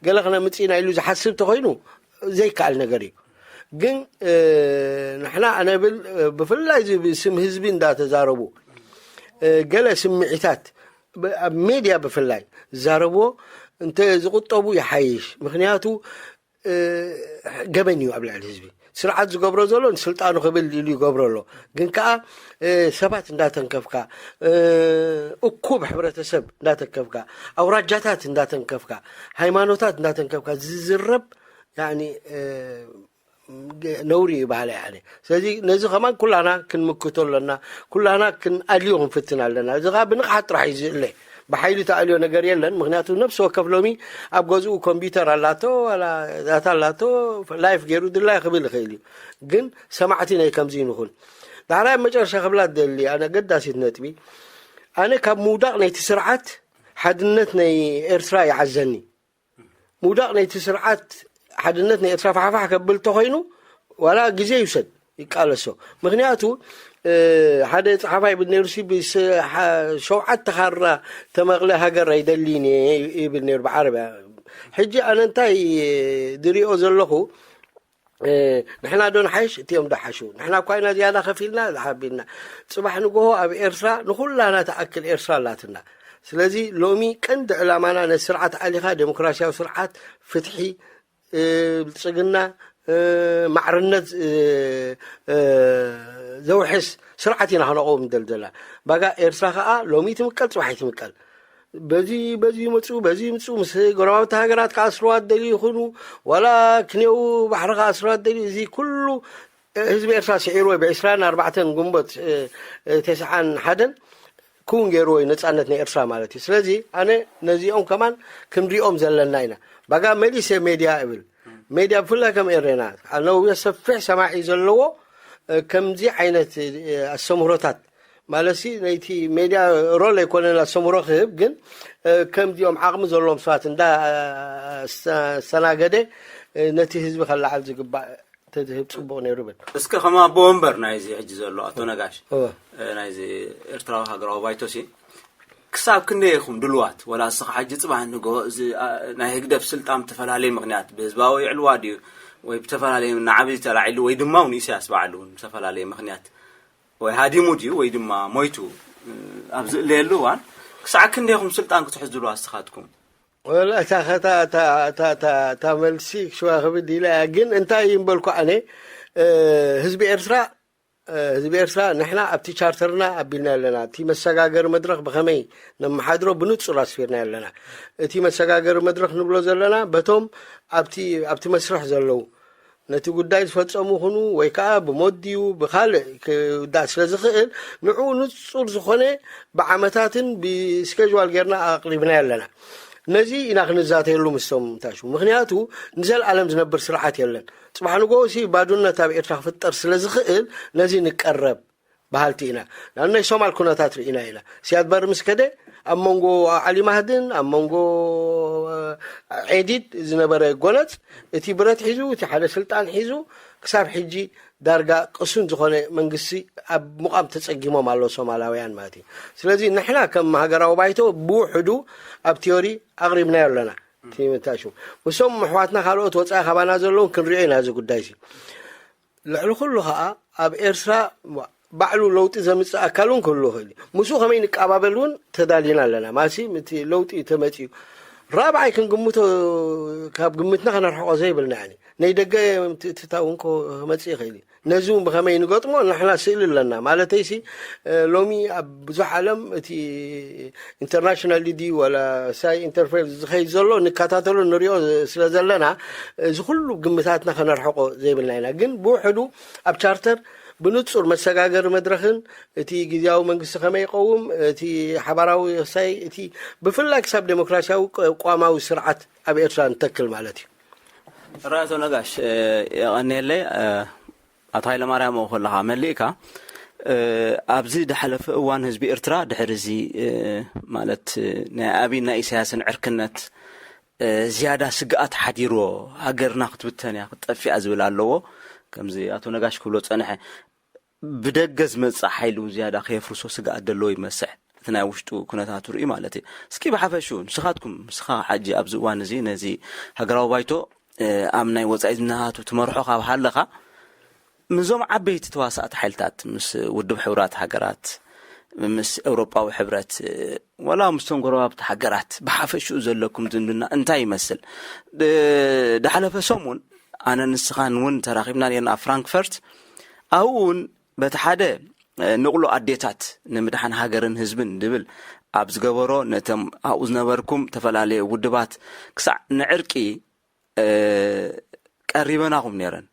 ገለ ክነምፅእ ኢና ኢሉ ዝሓስብ ተኮይኑ ዘይከኣል ነገር እዩ። ግን ንሕና ኣነ ብል ብፍላይ እዚ ብስም ህዝቢ እንዳተዛረቡ ገለ ስምዒታት ኣብ ሜድያ ብፍላይ ዝዛረብዎ እንተ ዝቁጠቡ ይሓይሽ። ምክንያቱ ገበን እዩ ኣብ ልዕሊ ህዝቢ ስርዓት ዝገብሮ ዘሎ ንስልጣኑ ክብል ኢሉ ይገብሮ ኣሎ። ግን ከዓ ሰባት እንዳተንከፍካ፣ እኩብ ሕብረተሰብ እንዳተንከፍካ፣ ኣውራጃታት እንዳተንከፍካ፣ ሃይማኖታት እንዳተንከፍካ ዝዝረብ ነውሪ እዩ ባህላ ያለ። ስለዚ ነዚ ከማን ኩላና ክንምክቶ ኣለና። ኩላና ክንኣልዮ ክንፍትን ኣለና። እዚ ከዓ ብንቕሓት ጥራሕ እዩ ዝእለ። ብሓይሊ ተኣልዮ ነገር የለን። ምክንያቱ ነብሲ ወከፍ ሎሚ ኣብ ገዝኡ ኮምፒውተር ኣላቶ ዋላ ዳታ ኣላቶ ላይፍ ገይሩ ድላይ ክብል ይኽእል እዩ። ግን ሰማዕቲ ናይ ከምዚ ንኹን። ዳሕራይ ኣብ መጨረሻ ክብላ ደሊ ኣነ ገዳሲት ነጥቢ ኣነ ካብ ምውዳቕ ናይቲ ስርዓት ሓድነት ናይ ኤርትራ ይዓዘኒ። ምውዳቕ ናይቲ ስርዓት ሓድነት ናይ ኤርትራ ፋሕፋሕ ከብል ተኮይኑ ዋላ ግዜ ይውሰድ ይቃለሶ። ምክንያቱ ሓደ ፀሓፋይ ይብል ነይሩ ሲ ሸውዓተ ካራ ተመቕለ ሃገር ኣይደልይን እየ ይብል ነይሩ ብዓረብያ። ሕጂ ኣነ እንታይ ዝሪኦ ዘለኹ ንሕና ዶ ንሓይሽ እቲኦም ዶ ሓሹ ንሕና እኳ ኢና ዝያዳ ከፊልና ዝሓቢልና። ፅባሕ ንግሆ ኣብ ኤርትራ ንኩላና ትኣክል ኤርትራ ኣላትና። ስለዚ ሎሚ ቀንዲ ዕላማና ነቲ ስርዓት ኣሊኻ ዴሞክራሲያዊ ስርዓት ፍትሒ ብልፅግና ማዕርነት ዘውሕስ ስርዓት ኢና ክነቆም ንደልደላ። ባጋ ኤርትራ ከዓ ሎሚ ትምቀል ፅባሕ ይትምቀል። በዚ በዚ ይመፁ በዚ ይምፁ ምስ ጎረባብቲ ሃገራት ክኣስርዋ ደልዩ ይኹኑ ዋላ ክንየው ባሕሪ ክኣስርዋ ደልዩ እዚ ኩሉ ህዝቢ ኤርትራ ስዒርዎ ብዕስራን ኣርባዕተን ግንቦት ተስዓን ሓደን ክውን ገይርዎ እዩ ነፃነት ናይ ኤርትራ ማለት እዩ። ስለዚ ኣነ ነዚኦም ከማን ክንሪኦም ዘለና ኢና። ባጋ መሊሰ ሜድያ እብል ሜድያ ብፍላይ ከም ኤሬና ነውዮ ሰፊሕ ሰማዒ ዘለዎ ከምዚ ዓይነት ኣስተምህሮታት ማለት ሲ ነይቲ ሜድያ ሮል ኣይኮነን ኣስተምህሮ ክህብ ግን ከምዚኦም ዓቕሚ ዘለዎም ሰባት እንዳ ኣስተናገደ ነቲ ህዝቢ ከለዓል ዝግባእ ተዝህብ ፅቡቕ ነይሩ ብል። እስከ ከም ኣቦ ወንበር ናይዚ ሕጂ ዘሎ ኣቶ ነጋሽ ናይዚ ኤርትራዊ ሃገራዊ ባይቶ ሲ ክሳብ ክንደይ ኢኹም ድልዋት ወላ እስኻ ሕጂ ፅባሕ ንግሆ እዚ ናይ ህግደፍ ስልጣን ብተፈላለየ ምክንያት ብህዝባዊ ይዕልዋ ድዩ ወይ ብተፈላለየ ንዓብይ ተላዒሉ ወይ ድማ እውን ኢሳያስ በዓሉ እውን ብተፈላለየ ምክንያት ወይ ሃዲሙ ድዩ ወይ ድማ ሞይቱ ኣብ ዝእለየሉ እዋን ክሳዕ ክንደይኹም ስልጣን ክትሕዙ ድልዋት እስኻትኩም? ወላ እታ ከታ እታ እታ እታ እታ መልሲ ክሽዋ ክብል ኢላ እያ ግን እንታይ ይምበልኩ ኣነ ህዝቢ ኤርትራ ህዝቢ ኤርትራ ንሕና ኣብቲ ቻርተርና ኣቢልና ኣለና። እቲ መሰጋገሪ መድረኽ ብኸመይ ነመሓድሮ ብንጹር ኣስፊርና ኣለና። እቲ መሰጋገሪ መድረኽ ንብሎ ዘለና በቶም ኣብቲ ኣብቲ መስርሕ ዘለዉ ነቲ ጉዳይ ዝፈጸሙ ይኹኑ ወይ ከኣ ብሞት ድዩ ብኻልእ ክውዳእ ስለ ዝኽእል ንዕኡ ንጹር ዝኾነ ብዓመታትን ብስኬጅዋል ጌርና ኣቕሪብናዮ ኣለና። ነዚ ኢና ክንዛተየሉ ምስቶም ታሹ ምክንያቱ ንዘለኣለም ዝነብር ስርዓት የለን። ጽባሕ ንግሆ ሲ ባዶነት ኣብ ኤርትራ ክፍጠር ስለ ዝኽእል ነዚ ንቀረብ በሃልቲ ኢና። ንኣብነት ናይ ሶማል ኩነታት ርኢና ኢና። ሲያድ በር ምስ ከደ ኣብ መንጎ ዓሊ ማህድን ኣብ መንጎ ዔዲድ ዝነበረ ጎነጽ እቲ ብረት ሒዙ እቲ ሓደ ስልጣን ሒዙ ክሳብ ሕጂ ዳርጋ ቅሱን ዝኾነ መንግስቲ ኣብ ምቋም ተጸጊሞም ኣለዉ ሶማላውያን ማለት እዩ። ስለዚ ንሕና ከም ሃገራዊ ባይቶ ብውሕዱ ኣብ ቲዮሪ ኣቕሪብናዮ ኣለና። እቲ ምታሹ ምስቶም ኣሕዋትና ካልኦት ወጻኢ ካባና ዘለዉ ክንሪኦ ኢና እዚ ጉዳይ እዚ። ልዕሊ ኩሉ ከዓ ኣብ ኤርትራ ባዕሉ ለውጢ ዘምፅእ ኣካል እውን ክህሉ ይኽእል እዩ። ምስኡ ከመይ ንቀባበል እውን ተዳሊና ኣለና። ማሲ እቲ ለውጢ ተመፅዩ ራብዓይ ክንግምቶ፣ ካብ ግምትና ከነርሕቆ ዘይብልና፣ ያኒ ናይ ደገ ምትእትታው እውን ክመፅእ ይኽእል እዩ። ነዚ እውን ብኸመይ ንገጥሞ ንሕና ስእሊ ኣለና። ማለተይሲ ሎሚ ኣብ ብዙሕ ዓለም እቲ ኢንተርናሽናል ድዩ ዋላ ሳይ ኢንተርፌር ዝኸይድ ዘሎ ንከታተሎ ንሪኦ ስለ ዘለና፣ እዚ ኩሉ ግምታትና ከነርሕቆ ዘይብልና ኢና። ግን ብውሕዱ ኣብ ቻርተር ብንጹር መሰጋገሪ መድረኽን እቲ ግዝያዊ መንግስቲ ከመይ ይቐውም፣ እቲ ሓባራዊ ሳይ እቲ ብፍላይ ክሳብ ዴሞክራሲያዊ ቅዋማዊ ስርዓት ኣብ ኤርትራ ንተክል ማለት እዩ። ራእቶ ነጋሽ፣ የቐንየለይ። ኣቶ ሃይለማርያም፣ ከለኻ መሊእካ፣ ኣብዚ ድሓለፈ እዋን ህዝቢ ኤርትራ ድሕሪ እዚ ማለት ናይ ኣብይን ናይ ኢሳያስን ዕርክነት ዝያዳ ስግኣት ሓዲርዎ፣ ሃገርና ክትብተን እያ ክትጠፍእ እያ ዝብል ኣለዎ። ከምዚ ኣቶ ነጋሽ ክብሎ ጸንሐ፣ ብደገ ዝመጽእ ሓይሊ እውን ዝያዳ ከየፍርሶ ስግኣት ዘለዎ ይመስል፣ እቲ ናይ ውሽጡ ኩነታቱ ርኢ ማለት እዩ። እስኪ ብሓፈሽኡ ንስኻትኩም፣ ንስኻ ሕጂ ኣብዚ እዋን እዚ ነዚ ሃገራዊ ባይቶ ኣብ ናይ ወጻኢ ዝምድናታቱ ትመርሖ ካብ ሃለኻ፣ ምስዞም ዓበይቲ ተዋሳእቲ ሓይልታት፣ ምስ ውድብ ሕቡራት ሃገራት፣ ምስ ኤውሮጳዊ ሕብረት፣ ወላ ምስቶም ጎረባብቲ ሃገራት ብሓፈሽኡ ዘለኩም ዝምድና እንታይ ይመስል? ድሓለፈ ሰሙን ኣነ ንስኻን እውን ተራኺብና ነርና ኣብ ፍራንክፈርት። ኣብኡ እውን በቲ ሓደ ንቕሎ ኣዴታት ንምድሓን ሃገርን ህዝብን ዝብል ኣብ ዝገበሮ፣ ነቶም ኣብኡ ዝነበርኩም ተፈላለየ ውድባት ክሳዕ ንዕርቂ ቀሪበናኹም ነይረን።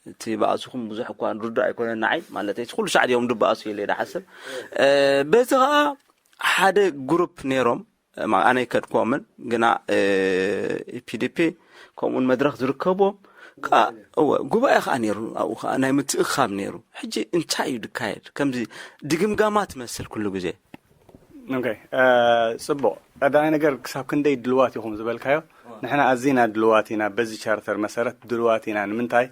እቲ ባእስኹም ብዙሕ እኳ ርዱእ ኣይኮነን ንዓይ፣ ማለት እቲ ኩሉ ሳዕ ድዮም ድባእሱ ኢለ ይሓስብ። በዚ ኸዓ ሓደ ግሩፕ ነይሮም፣ ኣነ ኣይከድኩዎምን፣ ግና ኢፒዲፒ ከምኡውን መድረኽ ዝርከብዎም፣ ጉባኤ ከዓ ነይሩ። ኣብኡ ከዓ ናይ ምትእኻብ ነይሩ። ሕጂ እንታይ እዩ ዝካየድ? ከምዚ ድግምጋማ ትመስል ኩሉ ግዜ። ኦኬ፣ ጽቡቕ። ቀዳማይ ነገር፣ ክሳብ ክንደይ ድልዋት ኢኹም ዝበልካዮ፣ ንሕና ኣዚና ድልዋት ኢና። በዚ ቻርተር መሰረት ድልዋት ኢና። ንምንታይ?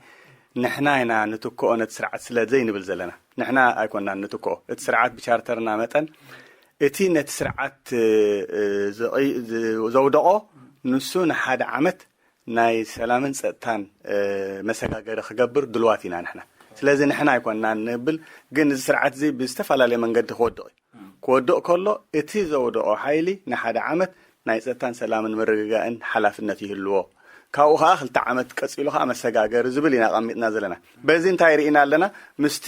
ንሕና ኢና ንትክኦ ነቲ ስርዓት ስለ ዘይንብል ዘለና። ንሕና ኣይኮንናን ንትክኦ። እቲ ስርዓት ብቻርተርና መጠን፣ እቲ ነቲ ስርዓት ዘውደቖ፣ ንሱ ንሓደ ዓመት ናይ ሰላምን ጸጥታን መሰጋገሪ ክገብር ድልዋት ኢና ንሕና። ስለዚ ንሕና ኣይኮንናን ንብል፣ ግን እዚ ስርዓት እዚ ብዝተፈላለየ መንገዲ ክወድቕ እዩ። ክወድቕ ከሎ እቲ ዘውደቖ ሓይሊ ንሓደ ዓመት ናይ ጸጥታን ሰላምን ምርግጋእን ሓላፍነት ይህልዎ። ካብኡ ኸዓ ክልተ ዓመት ቀጺሉ ኸዓ መሰጋገሪ ዝብል ኢና ኣቐሚጥና ዘለና። በዚ እንታይ ርኢና ኣለና? ምስቲ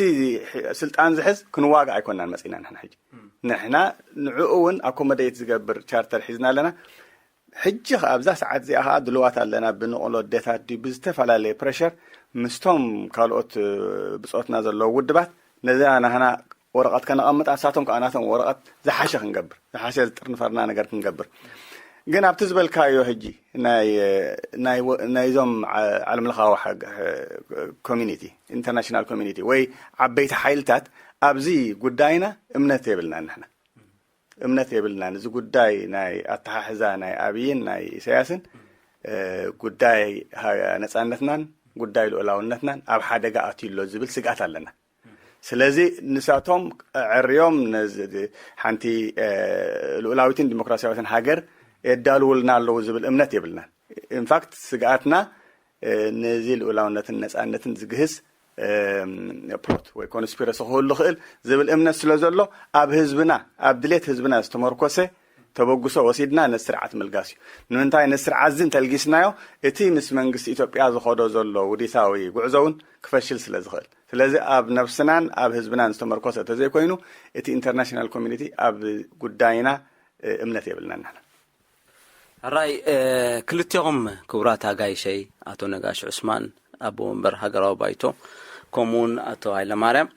ስልጣን ዝሕዝ ክንዋጋእ ኣይኮንናን መጺእና ንሕና ሕጂ። ንሕና ንዕኡ እውን ኣኮመደይት ዝገብር ቻርተር ሒዝና ኣለና። ሕጂ ኸዓ ኣብዛ ሰዓት እዚኣ ኸዓ ድልዋት ኣለና፣ ብንቕሎ ኣዴታት ድዩ ብዝተፈላለየ ፕረሸር ምስቶም ካልኦት ብጾትና ዘለዉ ውድባት ነዛ ናህና ወረቐት ከነቐምጥ፣ ኣሳቶም ከዓ ናቶም ወረቐት ዝሓሸ ክንገብር፣ ዝሓሸ ዝጥርንፈርና ነገር ክንገብር። ግን ኣብቲ ዝበልካዮ ሕጂ ናይ ናይዞም ዓለም ለኻዊ ኮሚኒቲ፣ ኢንተርናሽናል ኮሚኒቲ ወይ ዓበይቲ ሓይልታት ኣብዚ ጉዳይና እምነት የብልናን ንሕና። እምነት የብልናን። እዚ ጉዳይ ናይ ኣተሓሕዛ ናይ ኣብይን ናይ ኢሳያስን ጉዳይ ነፃነትናን ጉዳይ ልኡላውነትናን ኣብ ሓደጋ ኣትዩ ኣሎ ዝብል ስግኣት ኣለና። ስለዚ ንሳቶም ዕርዮም ሓንቲ ልኡላዊትን ዲሞክራሲያዊትን ሃገር የዳልውልና ኣለዉ ዝብል እምነት የብልናን። ኢንፋክት ስግኣትና ነዚ ልኡላውነትን ነፃነትን ዝግህስ ፕሎት ወይ ኮንስፒረሲ ክህሉ ክእል ዝብል እምነት ስለ ዘሎ፣ ኣብ ህዝብና፣ ኣብ ድሌት ህዝብና ዝተመርኮሰ ተበግሶ ወሲድና ነዚ ስርዓት ምልጋስ እዩ። ንምንታይ? ነዚ ስርዓት እዚ እንተልጊስናዮ፣ እቲ ምስ መንግስቲ ኢትዮጵያ ዝኸዶ ዘሎ ውዲታዊ ጉዕዞ እውን ክፈሽል ስለ ዝኽእል። ስለዚ ኣብ ነብስናን ኣብ ህዝብናን ዝተመርኮሰ እንተዘይኮይኑ፣ እቲ ኢንተርናሽናል ኮሚኒቲ ኣብ ጉዳይና እምነት የብልናን ንሕና። ሕራይ፣ ክልቴኹም ክቡራት ኣጋይሸይ፣ ኣቶ ነጋሽ ዑስማን፣ ኣቦ ወንበር ሃገራዊ ባይቶ፣ ከምኡውን ኣቶ ሃይለማርያም፣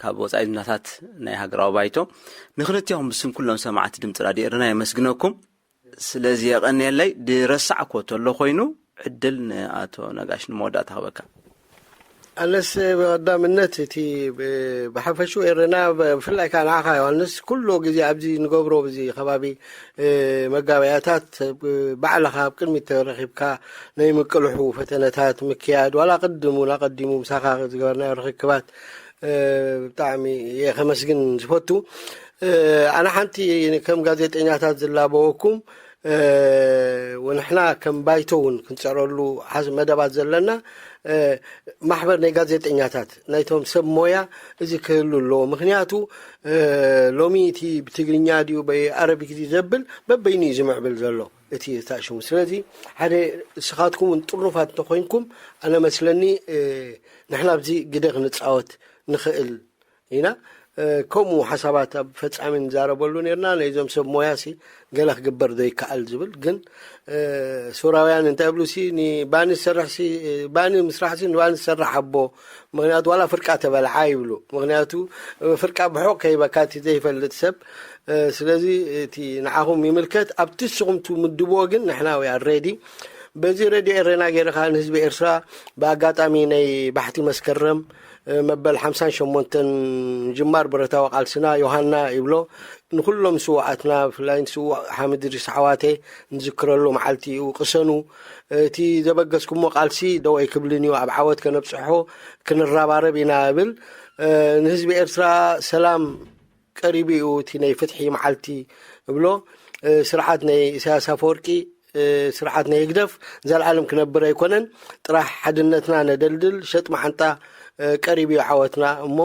ካብ ወጻኢ ዝምድናታት ናይ ሃገራዊ ባይቶ፣ ንክልቴኹም ብስም ኩሎም ሰማዕቲ ድምፂ ራድዮ ኤረና የመስግነኩም። ስለዚ የቐንየለይ። ድረሳዕኮ ተሎ ኮይኑ ዕድል ንኣቶ ነጋሽ ንመወዳእታ ክበካ። ኣነስ ብቐዳምነት እቲ ብሓፈሹ ኤረና፣ ብፍላይ ከዓ ንዓኻ ዮሃንስ፣ ኩሉ ግዜ ኣብዚ ንገብሮ፣ እዚ ከባቢ መጋበያታት፣ ባዕልኻ ኣብ ቅድሚት ተረኺብካ ናይ ምቅልሑ ፈተነታት ምክያድ፣ ዋላ ቅድም እውን ኣቐዲሙ ምሳኻ ዝገበርናዮ ርክክባት ብጣዕሚ እየ ከመስግን ዝፈቱ። ኣነ ሓንቲ ከም ጋዜጠኛታት ዝላበወኩም፣ ወንሕና ከም ባይቶ እውን ክንፅዕረሉ መደባት ዘለና ማሕበር ናይ ጋዜጠኛታት ናይቶም ሰብ ሞያ እዚ ክህሉ ኣለዎ። ምክንያቱ ሎሚ እቲ ብትግርኛ ድዩ ብኣረቢክ ድዩ ዘብል በበይኑ እዩ ዝምዕብል ዘሎ እቲ ታሽሙ። ስለዚ ሓደ ንስኻትኩም እውን ጥርኑፋት እንተኮይንኩም ኣነ መስለኒ ንሕና ኣብዚ ግደ ክንፃወት ንኽእል ኢና። ከምኡ ሓሳባት ኣብ ፈፃሚ ንዛረበሉ ነርና። ነዞም ሰብ ሞያሲ ገለ ክግበር ዶ ይከኣል ዝብል ግን ሱራውያን እንታይ ብሉ ሲ ንባኒ ዝሰርሕ ሲ ባኒ ምስራሕ ሲ ንባኒ ዝሰርሕ ኣቦ ምክንያቱ ዋላ ፍርቃ ተበልዓ ይብሉ። ምክንያቱ ፍርቃ ብሕቕ ከይበካ እቲ ዘይፈልጥ ሰብ። ስለዚ እቲ ንዓኹም ይምልከት። ኣብቲ ንስኹም ትምድብዎ ግን ንሕና we are ready። በዚ ሬድዮ ኤረና ገይርካ ንህዝቢ ኤርትራ ብኣጋጣሚ ናይ ባሕቲ መስከረም መበል ሓምሳን ሸሞንተን ጅማር ብረታዊ ቃልስና ዮሃና ይብሎ ንኩሎም ስውኣትና ብፍላይ ንስውእ ሓምድ ድሪስ ሓዋቴ ንዝክረሉ መዓልቲ እዩ። ቅሰኑ። እቲ ዘበገስኩሞ ቃልሲ ደው ኣይክብልን እዩ። ኣብ ዓወት ከነብፅሖ ክንረባረብ ኢና እብል። ንህዝቢ ኤርትራ ሰላም ቀሪቡ እዩ። እቲ ናይ ፍትሒ መዓልቲ እብሎ ስርዓት ናይ ኢሳያስ ኣፈወርቂ ስርዓት ናይ ህግደፍ ዘልዓለም ክነብር ኣይኮነን። ጥራሕ ሓድነትና ነደልድል። ሸጥ መሓንጣ ቀሪብ እዩ ዓወትና። እሞ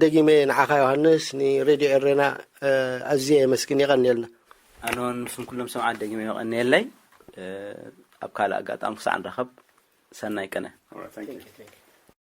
ደጊመ ንዓኻ ዮሃንስ ንሬድዮ ኤሬና ኣዝየ የመስግን። የቐንየልና። ኣነ እውን ምስም ኩሎም ሰምዓት ደጊመ የቐንየለይ። ኣብ ካልእ ኣጋጣሚ ክሳዕ ንራኸብ ሰናይ ቅነ።